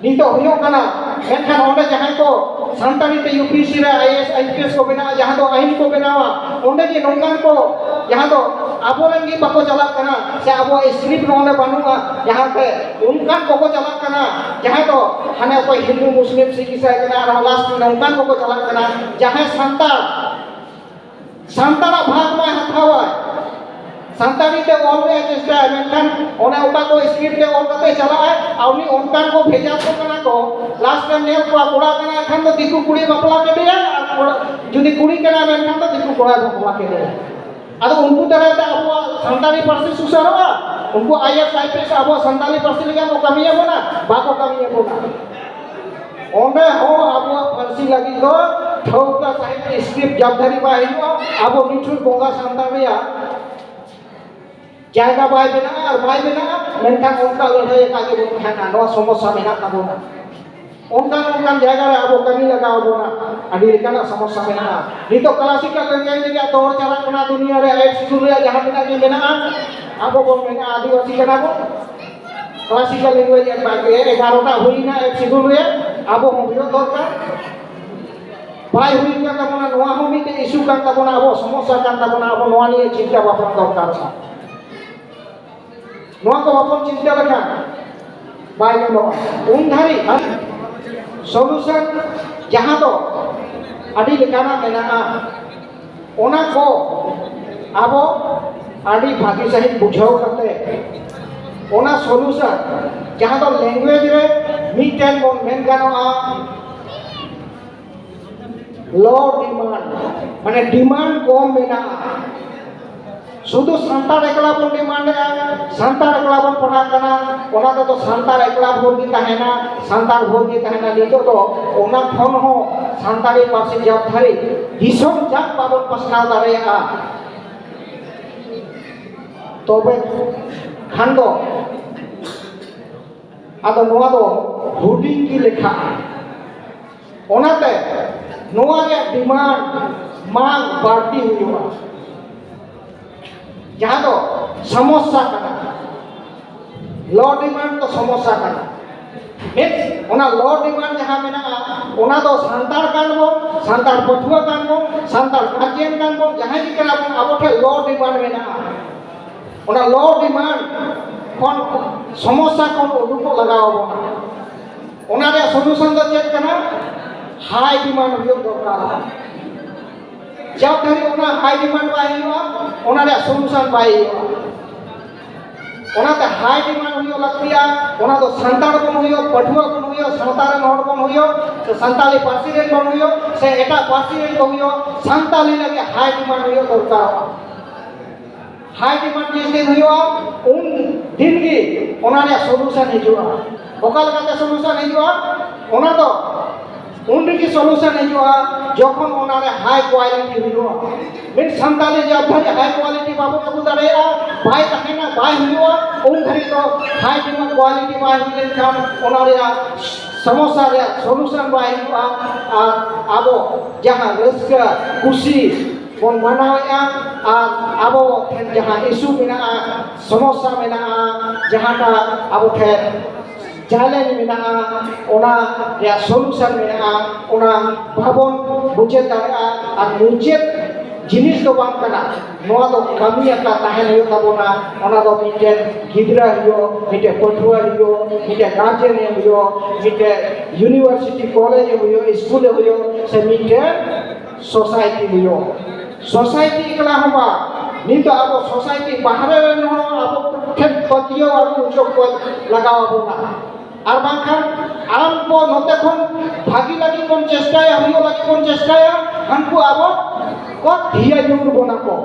ᱱᱤᱛᱚᱜ ᱦᱩᱭᱩᱜ ᱠᱟᱱᱟ᱾ ᱢᱮᱱᱠᱷᱟᱱ ᱚᱸᱰᱮ ᱡᱟᱦᱟᱸᱭ ᱠᱚ ᱥᱟᱱᱛᱟᱲᱤ ᱛᱮ ᱭᱩ ᱯᱤ ᱮᱥ ᱥᱤ ᱨᱮ I A S, I P S ᱠᱚ ᱵᱮᱱᱟᱜᱼᱟ, ᱡᱟᱦᱟᱸ ᱫᱚ ᱟᱭᱤᱱ ᱠᱚ ᱵᱮᱱᱟᱣᱟ, ᱚᱸᱰᱮ ᱜᱮ ᱱᱚᱝᱠᱟᱱ ᱠᱚ ᱡᱟᱦᱟᱸ ᱫᱚ ᱟᱵᱚᱨᱮᱱ ᱜᱮ ᱵᱟᱠᱚ ᱪᱟᱞᱟᱜ ᱠᱟᱱᱟ, ᱥᱮ ᱟᱵᱚᱣᱟᱜ ᱥᱠᱨᱤᱯᱴ ᱱᱚᱰᱮ ᱵᱟᱹᱱᱩᱜᱼᱟ, ᱡᱟᱦᱟᱸᱛᱮ ᱚᱱᱠᱟᱱ ᱠᱚᱠᱚ ᱪᱟᱞᱟᱜ ᱠᱟᱱᱟ, ᱡᱟᱦᱟᱸᱭ ᱫᱚ ᱦᱟᱱᱮ ᱚᱠᱚᱭ ᱦᱤᱱᱫᱩ, ᱢᱩᱥᱞᱤᱢ, ᱥᱤᱠᱷ, ᱤᱥᱟᱭ ᱠᱟᱱᱟ, ᱟᱨᱦᱚᱸ ᱞᱟᱥᱴ ᱨᱮ ᱱᱚᱝᱠᱟᱱ ᱠᱚᱠᱚ ᱪᱟᱞᱟᱜ ᱠᱟᱱᱟ, ᱡᱟᱦᱟᱸᱭ ᱥᱟᱱᱛᱟᱲ ᱥᱟᱱᱛᱟᱲᱟᱜ ᱵᱷᱟᱜᱽ ᱢᱟᱭ ᱦᱟᱛᱟᱣᱟᱭ, ᱥᱟᱱᱛᱟᱲᱤ ᱛᱮ ᱚᱞ ᱨᱮᱭᱟᱜ ᱪᱮᱥᱴᱟᱭᱟ, ᱢᱮᱱᱠᱷᱟᱱ ᱚᱱᱮ ᱚᱠᱟ ᱠᱚ ᱥᱠᱨᱤᱯᱴ ᱛᱮ ᱚᱞ ᱠᱟᱛᱮ ᱪᱟᱞᱟᱜᱼᱟᱭ, ᱟᱨ ᱩᱱᱤ ᱚᱱᱠᱟᱱ ᱠᱚ ᱵᱷᱮᱡᱟ ᱠᱚ ᱠᱟᱱᱟ ᱠᱚ, ᱞᱟᱥᱴ ᱨᱮ ᱧᱮᱞ ᱠᱚᱣᱟ ᱠᱚᱲᱟ ᱠᱟᱱᱟᱭ ᱠᱷᱟᱱ ᱫᱚ ᱫᱤᱠᱩ ᱠᱩᱲᱤ ᱵᱟᱯᱞᱟ ᱠᱮᱫᱮᱭᱟ, ᱟᱨ ᱠᱚᱲᱟ ᱡᱩᱫᱤ ᱠᱩᱲᱤ ᱠᱟᱱᱟᱭ ᱢᱮᱱᱠᱷᱟᱱ ᱫᱚ ᱫᱤᱠᱩ ᱠᱚᱲᱟᱭ ᱵᱟᱯᱞᱟ ᱠᱮᱫᱮᱭᱟ᱾ ᱟᱫᱚ ᱩᱱᱠᱩ ᱫᱟᱨᱟᱭ ᱛᱮ ᱟᱵᱚᱣᱟᱜ ᱥᱟᱱᱛᱟᱲᱤ ᱯᱟᱹᱨᱥᱤ ᱥᱩᱥᱟᱹᱨᱚᱜᱼᱟ? ᱩᱱᱠᱩ I A S, I P S ᱟᱵᱚ ᱥᱟᱱᱛᱟᱲᱤ ᱯᱟᱹᱨᱥᱤ ᱞᱟᱹᱜᱤᱫ ᱠᱚ ᱠᱟᱹᱢᱤᱭᱟᱵᱚᱱᱟ? ᱵᱟᱠᱚ ᱠᱟᱹᱢᱤᱭᱟᱵᱚᱱᱟ᱾ ᱚᱸᱰᱮ ᱦᱚᱸ ᱟᱵᱚᱣᱟᱜ ᱯᱟᱹᱨᱥᱤ ᱞᱟᱹᱜᱤᱫ ᱫᱚ ᱴᱷᱟᱹᱣᱠᱟᱹ ᱥᱟᱺᱦᱤᱡ script ᱡᱟᱵᱫᱷᱟᱨᱤ ᱵᱟᱭ ᱦᱩᱭᱩᱜᱼᱟ᱾ ᱟᱵᱚ ᱱᱤᱴᱷᱩᱨ ᱵᱚᱸᱜᱟ ᱥᱟᱱᱛᱟᱲ ᱨᱮᱭᱟᱜ ᱡᱟᱭᱜᱟ ᱵᱟᱭ ᱵᱮᱱᱟᱜᱼᱟ ᱟᱨ ᱵᱟᱭ ᱵᱮᱱᱟᱜᱼᱟ, ᱢᱮᱱᱠᱷᱟᱱ ᱚᱱᱠᱟ ᱞᱟᱹᱲᱦᱟᱹᱭ ᱟᱠᱟᱫ ᱜᱮᱵᱚᱱ ᱛᱟᱦᱮᱱᱟ᱾ ᱱᱚᱣᱟ ᱥᱚᱢᱚᱥᱥᱟ ᱢᱮᱱᱟᱜ ᱛᱟᱵᱚᱱᱟ᱾ ᱚᱱᱠᱟᱱ ᱚᱱᱠᱟᱱ ᱡᱟᱭᱜᱟ ᱨᱮ ᱟᱵᱚ ᱠᱟᱹᱢᱤ ᱞᱟᱜᱟᱣ ᱵᱚᱱᱟ᱾ ᱟᱹᱰᱤ ᱞᱮᱠᱟᱱᱟᱜ ᱥᱚᱢᱚᱥᱥᱟ ᱢᱮᱱᱟᱜᱼᱟ᱾ ᱱᱤᱛᱚᱜ classical language ᱨᱮᱭᱟᱜ ᱫᱚᱨ ᱪᱟᱞᱟᱜ ᱠᱟᱱᱟ ᱫᱩᱱᱤᱭᱟᱹ ᱨᱮ᱾ Eighth Schedule ᱨᱮᱭᱟᱜ ᱡᱟᱦᱟᱸ ᱛᱤᱱᱟᱹᱜ ᱜᱮ ᱢᱮᱱᱟᱜᱼᱟ, ᱟᱵᱚ ᱵᱚᱱ ᱢᱮᱱᱟ ᱟᱹᱫᱤᱵᱟᱹᱥᱤ ᱠᱟᱱᱟ ᱵᱚᱱ᱾ Classical language ᱮᱜᱟᱨᱚᱴᱟ ᱦᱩᱭᱱᱟ Eighth Schedule ᱨᱮᱭᱟᱜ, ᱟᱵᱚ ᱦᱚᱸ ᱦᱩᱭᱩᱜ ᱫᱚᱨᱠᱟᱨ᱾ ᱵᱟᱭ ᱦᱩᱭ ᱠᱟᱱ ᱛᱟᱵᱚᱱᱟ, ᱱᱚᱣᱟ ᱦᱚᱸ ᱢᱤᱫᱴᱮᱱ issue ᱠᱟᱱ ᱛᱟᱵᱚᱱᱟ, ᱟᱵᱚ ᱥᱚᱢᱚᱥᱥᱟ ᱠᱟᱱ ᱛᱟᱵᱚᱱᱟ᱾ ᱟᱵᱚ ᱱᱚᱣᱟ ᱱᱤᱭᱮ ᱪᱤᱱᱛᱟ ᱵᱷᱟᱵᱽᱱᱟ ᱫᱚᱨᱠᱟᱨᱚᱜᱼᱟ᱾ ᱱᱚᱣᱟ ᱠᱚ ᱵᱟᱵᱚᱱ ᱪᱤᱱᱛᱟ ᱞᱮᱠᱷᱟᱱ ᱵᱟᱭ ᱜᱟᱱᱚᱜᱼᱟ᱾ ᱩᱱ ᱫᱷᱟᱹᱨᱤᱡ solution ᱡᱟᱦᱟᱸ ᱫᱚ ᱟᱹᱰᱤ ᱞᱮᱠᱟᱱᱟᱜ ᱢᱮᱱᱟᱜᱼᱟ, ᱚᱱᱟ ᱠᱚ ᱟᱵᱚ ᱟᱹᱰᱤ ᱵᱷᱟᱹᱜᱤ ᱥᱟᱺᱦᱤᱡ ᱵᱩᱡᱷᱟᱹᱣ ᱠᱟᱛᱮ, ᱚᱱᱟ solution ᱡᱟᱦᱟᱸ ᱫᱚ language ᱨᱮ ᱢᱤᱫᱴᱮᱱ ᱵᱚᱱ ᱢᱮᱱ ᱜᱟᱱᱚᱜᱼᱟ, low demand, ᱢᱟᱱᱮ demand ᱠᱚᱢ ᱢᱮᱱᱟᱜᱼᱟ᱾ ᱥᱩᱫᱷᱩ ᱥᱟᱱᱛᱟᱲ ᱮᱠᱞᱟ ᱵᱚᱱ demand ᱮᱫᱟ, ᱥᱟᱱᱛᱟᱲ ᱮᱠᱞᱟ ᱵᱚᱱ ᱯᱟᱲᱦᱟᱜ ᱠᱟᱱᱟ, ᱚᱱᱟ ᱛᱮᱫᱚ ᱥᱟᱱᱛᱟᱲ ᱮᱠᱞᱟ ᱵᱷᱳᱨ ᱜᱮ ᱛᱟᱦᱮᱱᱟ, ᱥᱟᱱᱛᱟᱲ ᱵᱷᱳᱨ ᱜᱮ ᱛᱟᱦᱮᱱᱟ᱾ ᱱᱤᱛᱚᱜ ᱫᱚ ᱚᱱᱟ ᱠᱷᱚᱱ ᱦᱚᱸ ᱥᱟᱱᱛᱟᱲᱤ ᱯᱟᱹᱨᱥᱤ ᱡᱟᱵ ᱫᱷᱟᱹᱨᱤᱡ ᱫᱤᱥᱚᱢ ᱡᱟᱠ ᱵᱟᱵᱚᱱ ᱯᱟᱥᱱᱟᱣ ᱫᱟᱲᱮᱭᱟᱜᱼᱟ, ᱛᱚᱵᱮ ᱠᱷᱟᱱ ᱫᱚ ᱟᱫᱚ ᱱᱚᱣᱟ ᱫᱚ ᱦᱩᱰᱤᱧ ᱜᱮ ᱞᱮᱠᱷᱟᱜᱼᱟ᱾ ᱚᱱᱟᱛᱮ ᱱᱚᱣᱟ ᱨᱮᱭᱟᱜ demand ᱢᱟᱝ ᱵᱟᱹᱲᱛᱤ ᱦᱩᱭᱩᱜᱼᱟ, ᱡᱟᱦᱟᱸ ᱫᱚ ᱥᱚᱢᱚᱥᱥᱟ ᱠᱟᱱᱟ᱾ Low demand ᱫᱚ ᱥᱚᱢᱚᱥᱥᱟ ᱠᱟᱱᱟ᱾ ᱢᱤᱫ, ᱚᱱᱟ low demand ᱡᱟᱦᱟᱸ ᱢᱮᱱᱟᱜᱼᱟ, ᱚᱱᱟ ᱫᱚ ᱥᱟᱱᱛᱟᱲ ᱠᱟᱱ ᱵᱚᱱ, ᱥᱟᱱᱛᱟᱲ ᱯᱟᱹᱴᱷᱩᱣᱟᱹ ᱠᱟᱱ ᱵᱚᱱ, ᱥᱟᱱᱛᱟᱲ guardian ᱠᱟᱱ ᱵᱚᱱ, ᱡᱟᱦᱟᱸᱭ ᱜᱮ ᱠᱟᱱᱟ ᱵᱚᱱ, ᱟᱵᱚ ᱴᱷᱮᱱ low demand ᱢᱮᱱᱟᱜᱼᱟ᱾ ᱚᱱᱟ low demand ᱠᱷᱚᱱ, ᱥᱚᱢᱚᱥᱥᱟ ᱠᱷᱚᱱ ᱩᱰᱩᱠᱚᱜ ᱞᱟᱜᱟᱣ ᱟᱵᱚᱱᱟ᱾ ᱚᱱᱟ ᱨᱮᱭᱟᱜ solution ᱫᱚ ᱪᱮᱫ ᱠᱟᱱᱟ? High demand ᱦᱩᱭᱩᱜ ᱫᱚᱨᱠᱟᱨ᱾ ᱡᱟᱵ ᱫᱷᱟᱹᱨᱤᱡ ᱚᱱᱟ high demand ᱵᱟᱭ ᱦᱩᱭᱩᱜᱼᱟ, ᱚᱱᱟ ᱨᱮᱭᱟᱜ solution ᱵᱟᱭ ᱦᱩᱭᱩᱜᱼᱟ᱾ ᱚᱱᱟᱛᱮ high demand ᱦᱩᱭᱩᱜ ᱞᱟᱹᱠᱛᱤᱭᱟ᱾ ᱚᱱᱟ ᱫᱚ ᱥᱟᱱᱛᱟᱲ ᱵᱚᱱ ᱦᱩᱭᱩᱜ, ᱯᱟᱹᱴᱷᱩᱣᱟᱹ ᱵᱚᱱ ᱦᱩᱭᱩᱜ, ᱥᱟᱶᱛᱟ ᱨᱮᱱ ᱦᱚᱲ ᱵᱚᱱ ᱦᱩᱭᱩᱜ, ᱥᱮ ᱥᱟᱱᱛᱟᱲᱤ ᱯᱟᱹᱨᱥᱤ ᱨᱮᱱ ᱵᱚᱱ ᱦᱩᱭᱩᱜ, ᱥᱮ ᱮᱴᱟᱜ ᱯᱟᱹᱨᱥᱤ ᱨᱮᱱ ᱠᱚ ᱦᱩᱭᱩᱜ, ᱥᱟᱱᱛᱟᱲᱤ ᱞᱟᱹᱜᱤᱫ high demand ᱦᱩᱭᱩᱜ ᱫᱚᱨᱠᱟᱨᱚᱜᱼᱟ᱾ ᱦᱟᱭ ᱰᱤᱢᱟᱱᱰ ᱡᱮ ᱫᱤᱱ ᱦᱩᱭᱩᱜᱼᱟ, ᱩᱱ ᱫᱤᱱ ᱜᱮ ᱚᱱᱟ ᱨᱮᱭᱟᱜ ᱥᱚᱞᱩᱥᱚᱱ ᱦᱤᱡᱩᱜᱼᱟ᱾ ᱚᱠᱟ ᱞᱮᱠᱟᱛᱮ ᱥᱚᱞᱩᱥᱚᱱ ᱦᱤᱡᱩᱜᱼᱟ? ᱚᱱᱟ ᱫᱚ ᱩᱱ ᱨᱮᱜᱮ ᱥᱚᱞᱩᱥᱚᱱ ᱦᱤᱡᱩᱜᱼᱟ, ᱡᱚᱠᱷᱚᱱ ᱚᱱᱟ ᱨᱮ ᱦᱟᱭ ᱠᱣᱟᱞᱤᱴᱤ ᱦᱩᱭᱩᱜᱼᱟ᱾ ᱢᱤᱫ ᱥᱟᱱᱛᱟᱲᱤ ᱡᱟᱵ ᱫᱷᱟᱹᱨᱤᱡ ᱦᱟᱭ ᱠᱣᱟᱞᱤᱴᱤ ᱵᱟᱵᱚᱱ ᱟᱹᱜᱩ ᱫᱟᱲᱮᱭᱟᱜᱼᱟ, ᱵᱟᱭ ᱛᱟᱦᱮᱱᱟ, ᱵᱟᱭ ᱦᱩᱭᱩᱜᱼᱟ, ᱩᱱ ᱫᱷᱟᱹᱨᱤᱡ ᱫᱚ ᱦᱟᱭ ᱰᱤᱢᱟᱱᱰ ᱠᱣᱟᱞᱤᱴᱤ ᱵᱟᱭ ᱦᱩᱭ ᱞᱮᱱᱠᱷᱟᱱ ᱚᱱᱟ ᱨᱮᱭᱟᱜ ᱥᱚᱢᱚᱥᱥᱟ ᱨᱮᱭᱟᱜ ᱥᱚᱞᱩᱥᱚᱱ ᱵᱟᱭ ᱦᱩᱭᱩᱜᱼᱟ᱾ ᱟᱨ ᱟᱵᱚ ᱡᱟᱦᱟᱸ ᱨᱟᱹᱥᱠᱟᱹ ᱠᱩᱥᱤ ᱵᱚᱱ ᱢᱟᱱᱟᱣᱮᱫᱼᱟ, ᱟᱨ ᱟᱵᱚ ᱴᱷᱮᱱ ᱡᱟᱦᱟᱸ ᱤᱥᱩ ᱢᱮᱱᱟᱜᱼᱟ, ᱥᱚᱢᱚᱥᱥᱟ ᱢᱮᱱᱟᱜᱼᱟ, ᱡᱟᱦᱟᱸᱴᱟᱜ ᱟᱵᱚ ᱴᱷᱮᱱ ᱪᱮᱞᱮᱧᱡᱽ ᱢᱮᱱᱟᱜᱼᱟ, ᱚᱱᱟ ᱨᱮᱭᱟᱜ ᱥᱚᱞᱩᱥᱚᱱ ᱢᱮᱱᱟᱜᱼᱟ, ᱚᱱᱟ ᱵᱟᱵᱚᱱ ᱢᱩᱪᱟᱹᱫ ᱫᱟᱲᱮᱭᱟᱜᱼᱟ᱾ ᱟᱨ ᱢᱩᱪᱟᱹᱫ ᱡᱤᱱᱤᱥ ᱫᱚ ᱵᱟᱝ ᱠᱟᱱᱟ, ᱱᱚᱣᱟ ᱫᱚ ᱠᱟᱹᱢᱤ ᱟᱠᱟ ᱛᱟᱦᱮᱱ ᱦᱩᱭᱩᱜ ᱛᱟᱵᱚᱱᱟ᱾ ᱚᱱᱟ ᱫᱚ ᱢᱤᱫᱴᱮᱱ ᱜᱤᱫᱽᱨᱟᱹ ᱦᱩᱭᱩᱜ, ᱢᱤᱫᱴᱮᱱ ᱯᱟᱹᱴᱷᱩᱣᱟᱹ ᱦᱩᱭᱩᱜ, ᱢᱤᱫᱴᱮᱱ ᱜᱟᱨᱡᱮᱱ ᱮ ᱦᱩᱭᱩᱜ, ᱢᱤᱫᱴᱮᱱ ᱤᱭᱩᱱᱤᱵᱷᱟᱨᱥᱤᱴᱤ ᱠᱚᱞᱮᱡᱽ ᱮ ᱦᱩᱭᱩᱜ, ᱥᱠᱩᱞ ᱮ ᱦᱩᱭᱩᱜ, ᱥᱮ ᱢᱤᱫᱴᱮᱱ ᱥᱳᱥᱟᱭᱴᱤ ᱦᱩᱭᱩᱜ᱾ ᱥᱳᱥᱟᱭᱴᱤ ᱮᱠᱞᱟ ᱦᱚᱸ ᱵᱟᱝ, ᱱᱤᱛᱚᱜ ᱟᱵᱚ ᱥᱳᱥᱟᱭᱴᱤ ᱵᱟᱦᱨᱮ ᱨᱮᱱ ᱦᱚᱸ ᱟᱵᱚ ᱴᱷᱮᱱ ᱯᱟᱹᱛᱭᱟᱹᱣ ᱟᱹᱜᱩ ᱦᱚᱪᱚ ᱠᱚ ᱞᱟᱜᱟᱣ ᱟᱵᱚᱱᱟ᱾ ᱟᱨ ᱵᱟᱝᱠᱷᱟᱱ ᱟᱢ ᱠᱚ ᱱᱚᱛᱮ ᱠᱷᱚᱱ ᱵᱷᱟᱹᱜᱤ ᱞᱟᱹᱜᱤᱫ ᱵᱚᱱ ᱪᱮᱥᱴᱟᱭᱟ, ᱦᱩᱭᱩᱜ ᱞᱟᱹᱜᱤᱫ ᱵᱚᱱ ᱪᱮᱥᱴᱟᱭᱟ, ᱦᱟᱱᱠᱩ ᱟᱵᱚ ᱠᱚ ᱛᱷᱤᱭᱟᱹ ᱧᱩᱨ ᱵᱚᱱᱟ ᱠᱚ᱾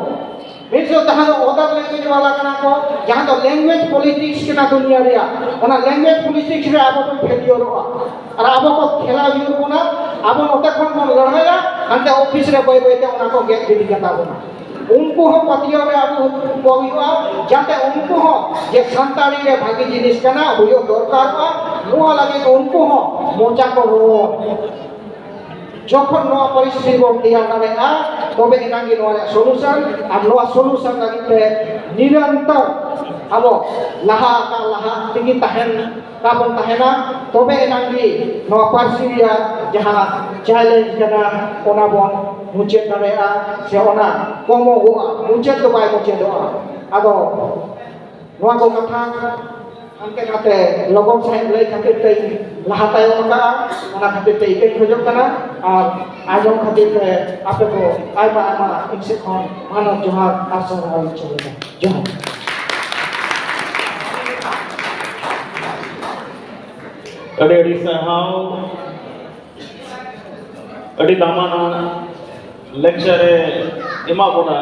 ᱢᱤᱫ ᱥᱚ ᱡᱟᱦᱟᱸ ᱫᱚ ᱚᱫᱟᱨ ᱞᱮᱝᱜᱩᱭᱮᱡᱽ ᱵᱟᱞᱟ ᱠᱟᱱᱟ ᱠᱚ, ᱡᱟᱦᱟᱸ ᱫᱚ ᱞᱮᱝᱜᱩᱭᱮᱡᱽ ᱯᱚᱞᱤᱴᱤᱠᱥ ᱠᱟᱱᱟ ᱫᱩᱱᱤᱭᱟᱹ ᱨᱮᱭᱟᱜ, ᱚᱱᱟ ᱞᱮᱝᱜᱩᱭᱮᱡᱽ ᱯᱚᱞᱤᱴᱤᱠᱥ ᱨᱮ ᱟᱵᱚ ᱵᱚᱱ ᱯᱷᱮᱞᱤᱭᱚᱨᱚᱜᱼᱟ᱾ ᱟᱨ ᱟᱵᱚ ᱠᱚ ᱠᱷᱮᱞᱟ ᱦᱩᱭᱩᱜ ᱵᱚᱱᱟ, ᱟᱵᱚ ᱱᱚᱛᱮ ᱠᱷᱚᱱ ᱵᱚᱱ ᱞᱟᱹᱲᱦᱟᱹᱭᱟ, ᱦᱟᱱᱛᱮ ᱚᱯᱷᱤᱥ ᱨᱮ ᱵᱟᱹᱭ ᱵᱟᱹᱭ ᱛᱮ ᱚᱱᱟ ᱠᱚ ᱜᱮᱫ ᱜᱤᱰᱤ ᱠᱟᱛᱟ ᱵᱚᱱᱟ᱾ ᱩᱱᱠᱩ ᱦᱚᱸ ᱯᱟᱹᱛᱭᱟᱹᱣ ᱨᱮ ᱟᱹᱜᱩ ᱠᱚ ᱦᱩᱭᱩᱜᱼᱟ, ᱡᱟᱛᱮ ᱩᱱᱠᱩ ᱦᱚᱸ ᱡᱮ ᱥᱟᱱᱛᱟᱲᱤ ᱨᱮ ᱵᱷᱟᱹᱜᱤ ᱡᱤᱱᱤᱥ ᱠᱟᱱᱟ, ᱦᱩᱭᱩᱜ ᱫᱚᱨᱠᱟᱨᱚᱜᱼᱟ, ᱱᱚᱣᱟ ᱞᱟᱹᱜᱤᱫ ᱩᱱᱠᱩ ᱦᱚᱸ ᱢᱚᱪᱟ ᱠᱚ ᱨᱚᱲ᱾ ᱡᱚᱠᱷᱚᱱ ᱱᱚᱣᱟ ᱯᱚᱨᱤᱥᱛᱷᱤᱛᱤ ᱵᱚᱱ ᱛᱮᱭᱟᱨ ᱫᱟᱲᱮᱭᱟᱜᱼᱟ, ᱛᱚᱵᱮ ᱮᱱᱟᱝ ᱜᱮ ᱱᱚᱣᱟ ᱨᱮᱭᱟᱜ ᱥᱚᱞᱩᱥᱚᱱ, ᱟᱨ ᱱᱚᱣᱟ ᱥᱚᱞᱩᱥᱚᱱ ᱞᱟᱹᱜᱤᱫ ᱛᱮ ᱱᱤᱨᱚᱱᱛᱚᱨ ᱟᱵᱚ ᱞᱟᱦᱟ ᱟᱠᱟᱱ ᱞᱟᱦᱟ ᱛᱮᱜᱮ ᱛᱟᱦᱮᱱ ᱠᱟᱵᱚᱱ ᱛᱟᱦᱮᱱᱟ, ᱛᱚᱵᱮ ᱮᱱᱟᱝ ᱜᱮ ᱱᱚᱣᱟ ᱯᱟᱹᱨᱥᱤ ᱨᱮᱭᱟᱜ ᱡᱟᱦᱟᱸ ᱪᱮᱞᱮᱧᱡᱽ ᱠᱟᱱᱟ, ᱚᱱᱟ ᱵᱚᱱ ᱢᱩᱪᱟᱹᱫ ᱫᱟᱲᱮᱭᱟᱜᱼᱟ, ᱥᱮ ᱚᱱᱟ ᱠᱚᱢᱚᱜᱚᱜᱼᱟ, ᱢᱩᱪᱟᱹᱫ ᱫᱚ ᱵᱟᱭ ᱢᱩᱪᱟᱹᱫᱚᱜᱼᱟ᱾ ᱟᱫᱚ ᱱᱚᱣᱟ ᱠᱚ ᱠᱟᱛᱷᱟ ᱦᱟᱱᱛᱮ ᱱᱟᱛᱮ ᱞᱚᱜᱚᱱ ᱥᱟᱺᱦᱤᱡ ᱞᱟᱹᱭ ᱠᱷᱟᱹᱛᱤᱨ ᱛᱮᱧ ᱞᱟᱦᱟ ᱛᱟᱭᱚᱢ ᱟᱠᱟᱫᱼᱟ, ᱚᱱᱟ ᱠᱷᱟᱹᱛᱤᱨ ᱛᱮ ᱤᱠᱟᱹᱧ ᱠᱷᱚᱡᱚᱜ ᱠᱟᱱᱟ᱾ ᱟᱨ ᱟᱸᱡᱚᱢ ᱠᱷᱟᱹᱛᱤᱨ ᱛᱮ ᱟᱯᱮ ᱠᱚ ᱟᱭᱢᱟ ᱟᱭᱢᱟ ᱤᱧ ᱥᱮᱫ ᱠᱷᱚᱱ ᱢᱟᱱᱚᱛ ᱡᱚᱦᱟᱨ ᱟᱨ ᱥᱟᱨᱦᱟᱣ ᱤᱧ ᱪᱟᱞ ᱮᱫᱟ᱾ ᱡᱚᱦᱟᱨ᱾ ᱟᱹᱰᱤ ᱟᱹᱰᱤ ᱥᱟᱨᱦᱟᱣ, ᱟᱹᱰᱤ ᱫᱟᱢᱟᱱᱟᱜ ᱞᱮᱠᱪᱟᱨ ᱮ ᱮᱢᱟᱜ ᱵᱚᱱᱟ᱾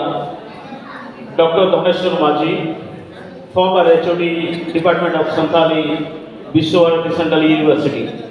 Doctor Dhaneshwar Maji, former H O D, Department of Santali, Vishwabharati Central University.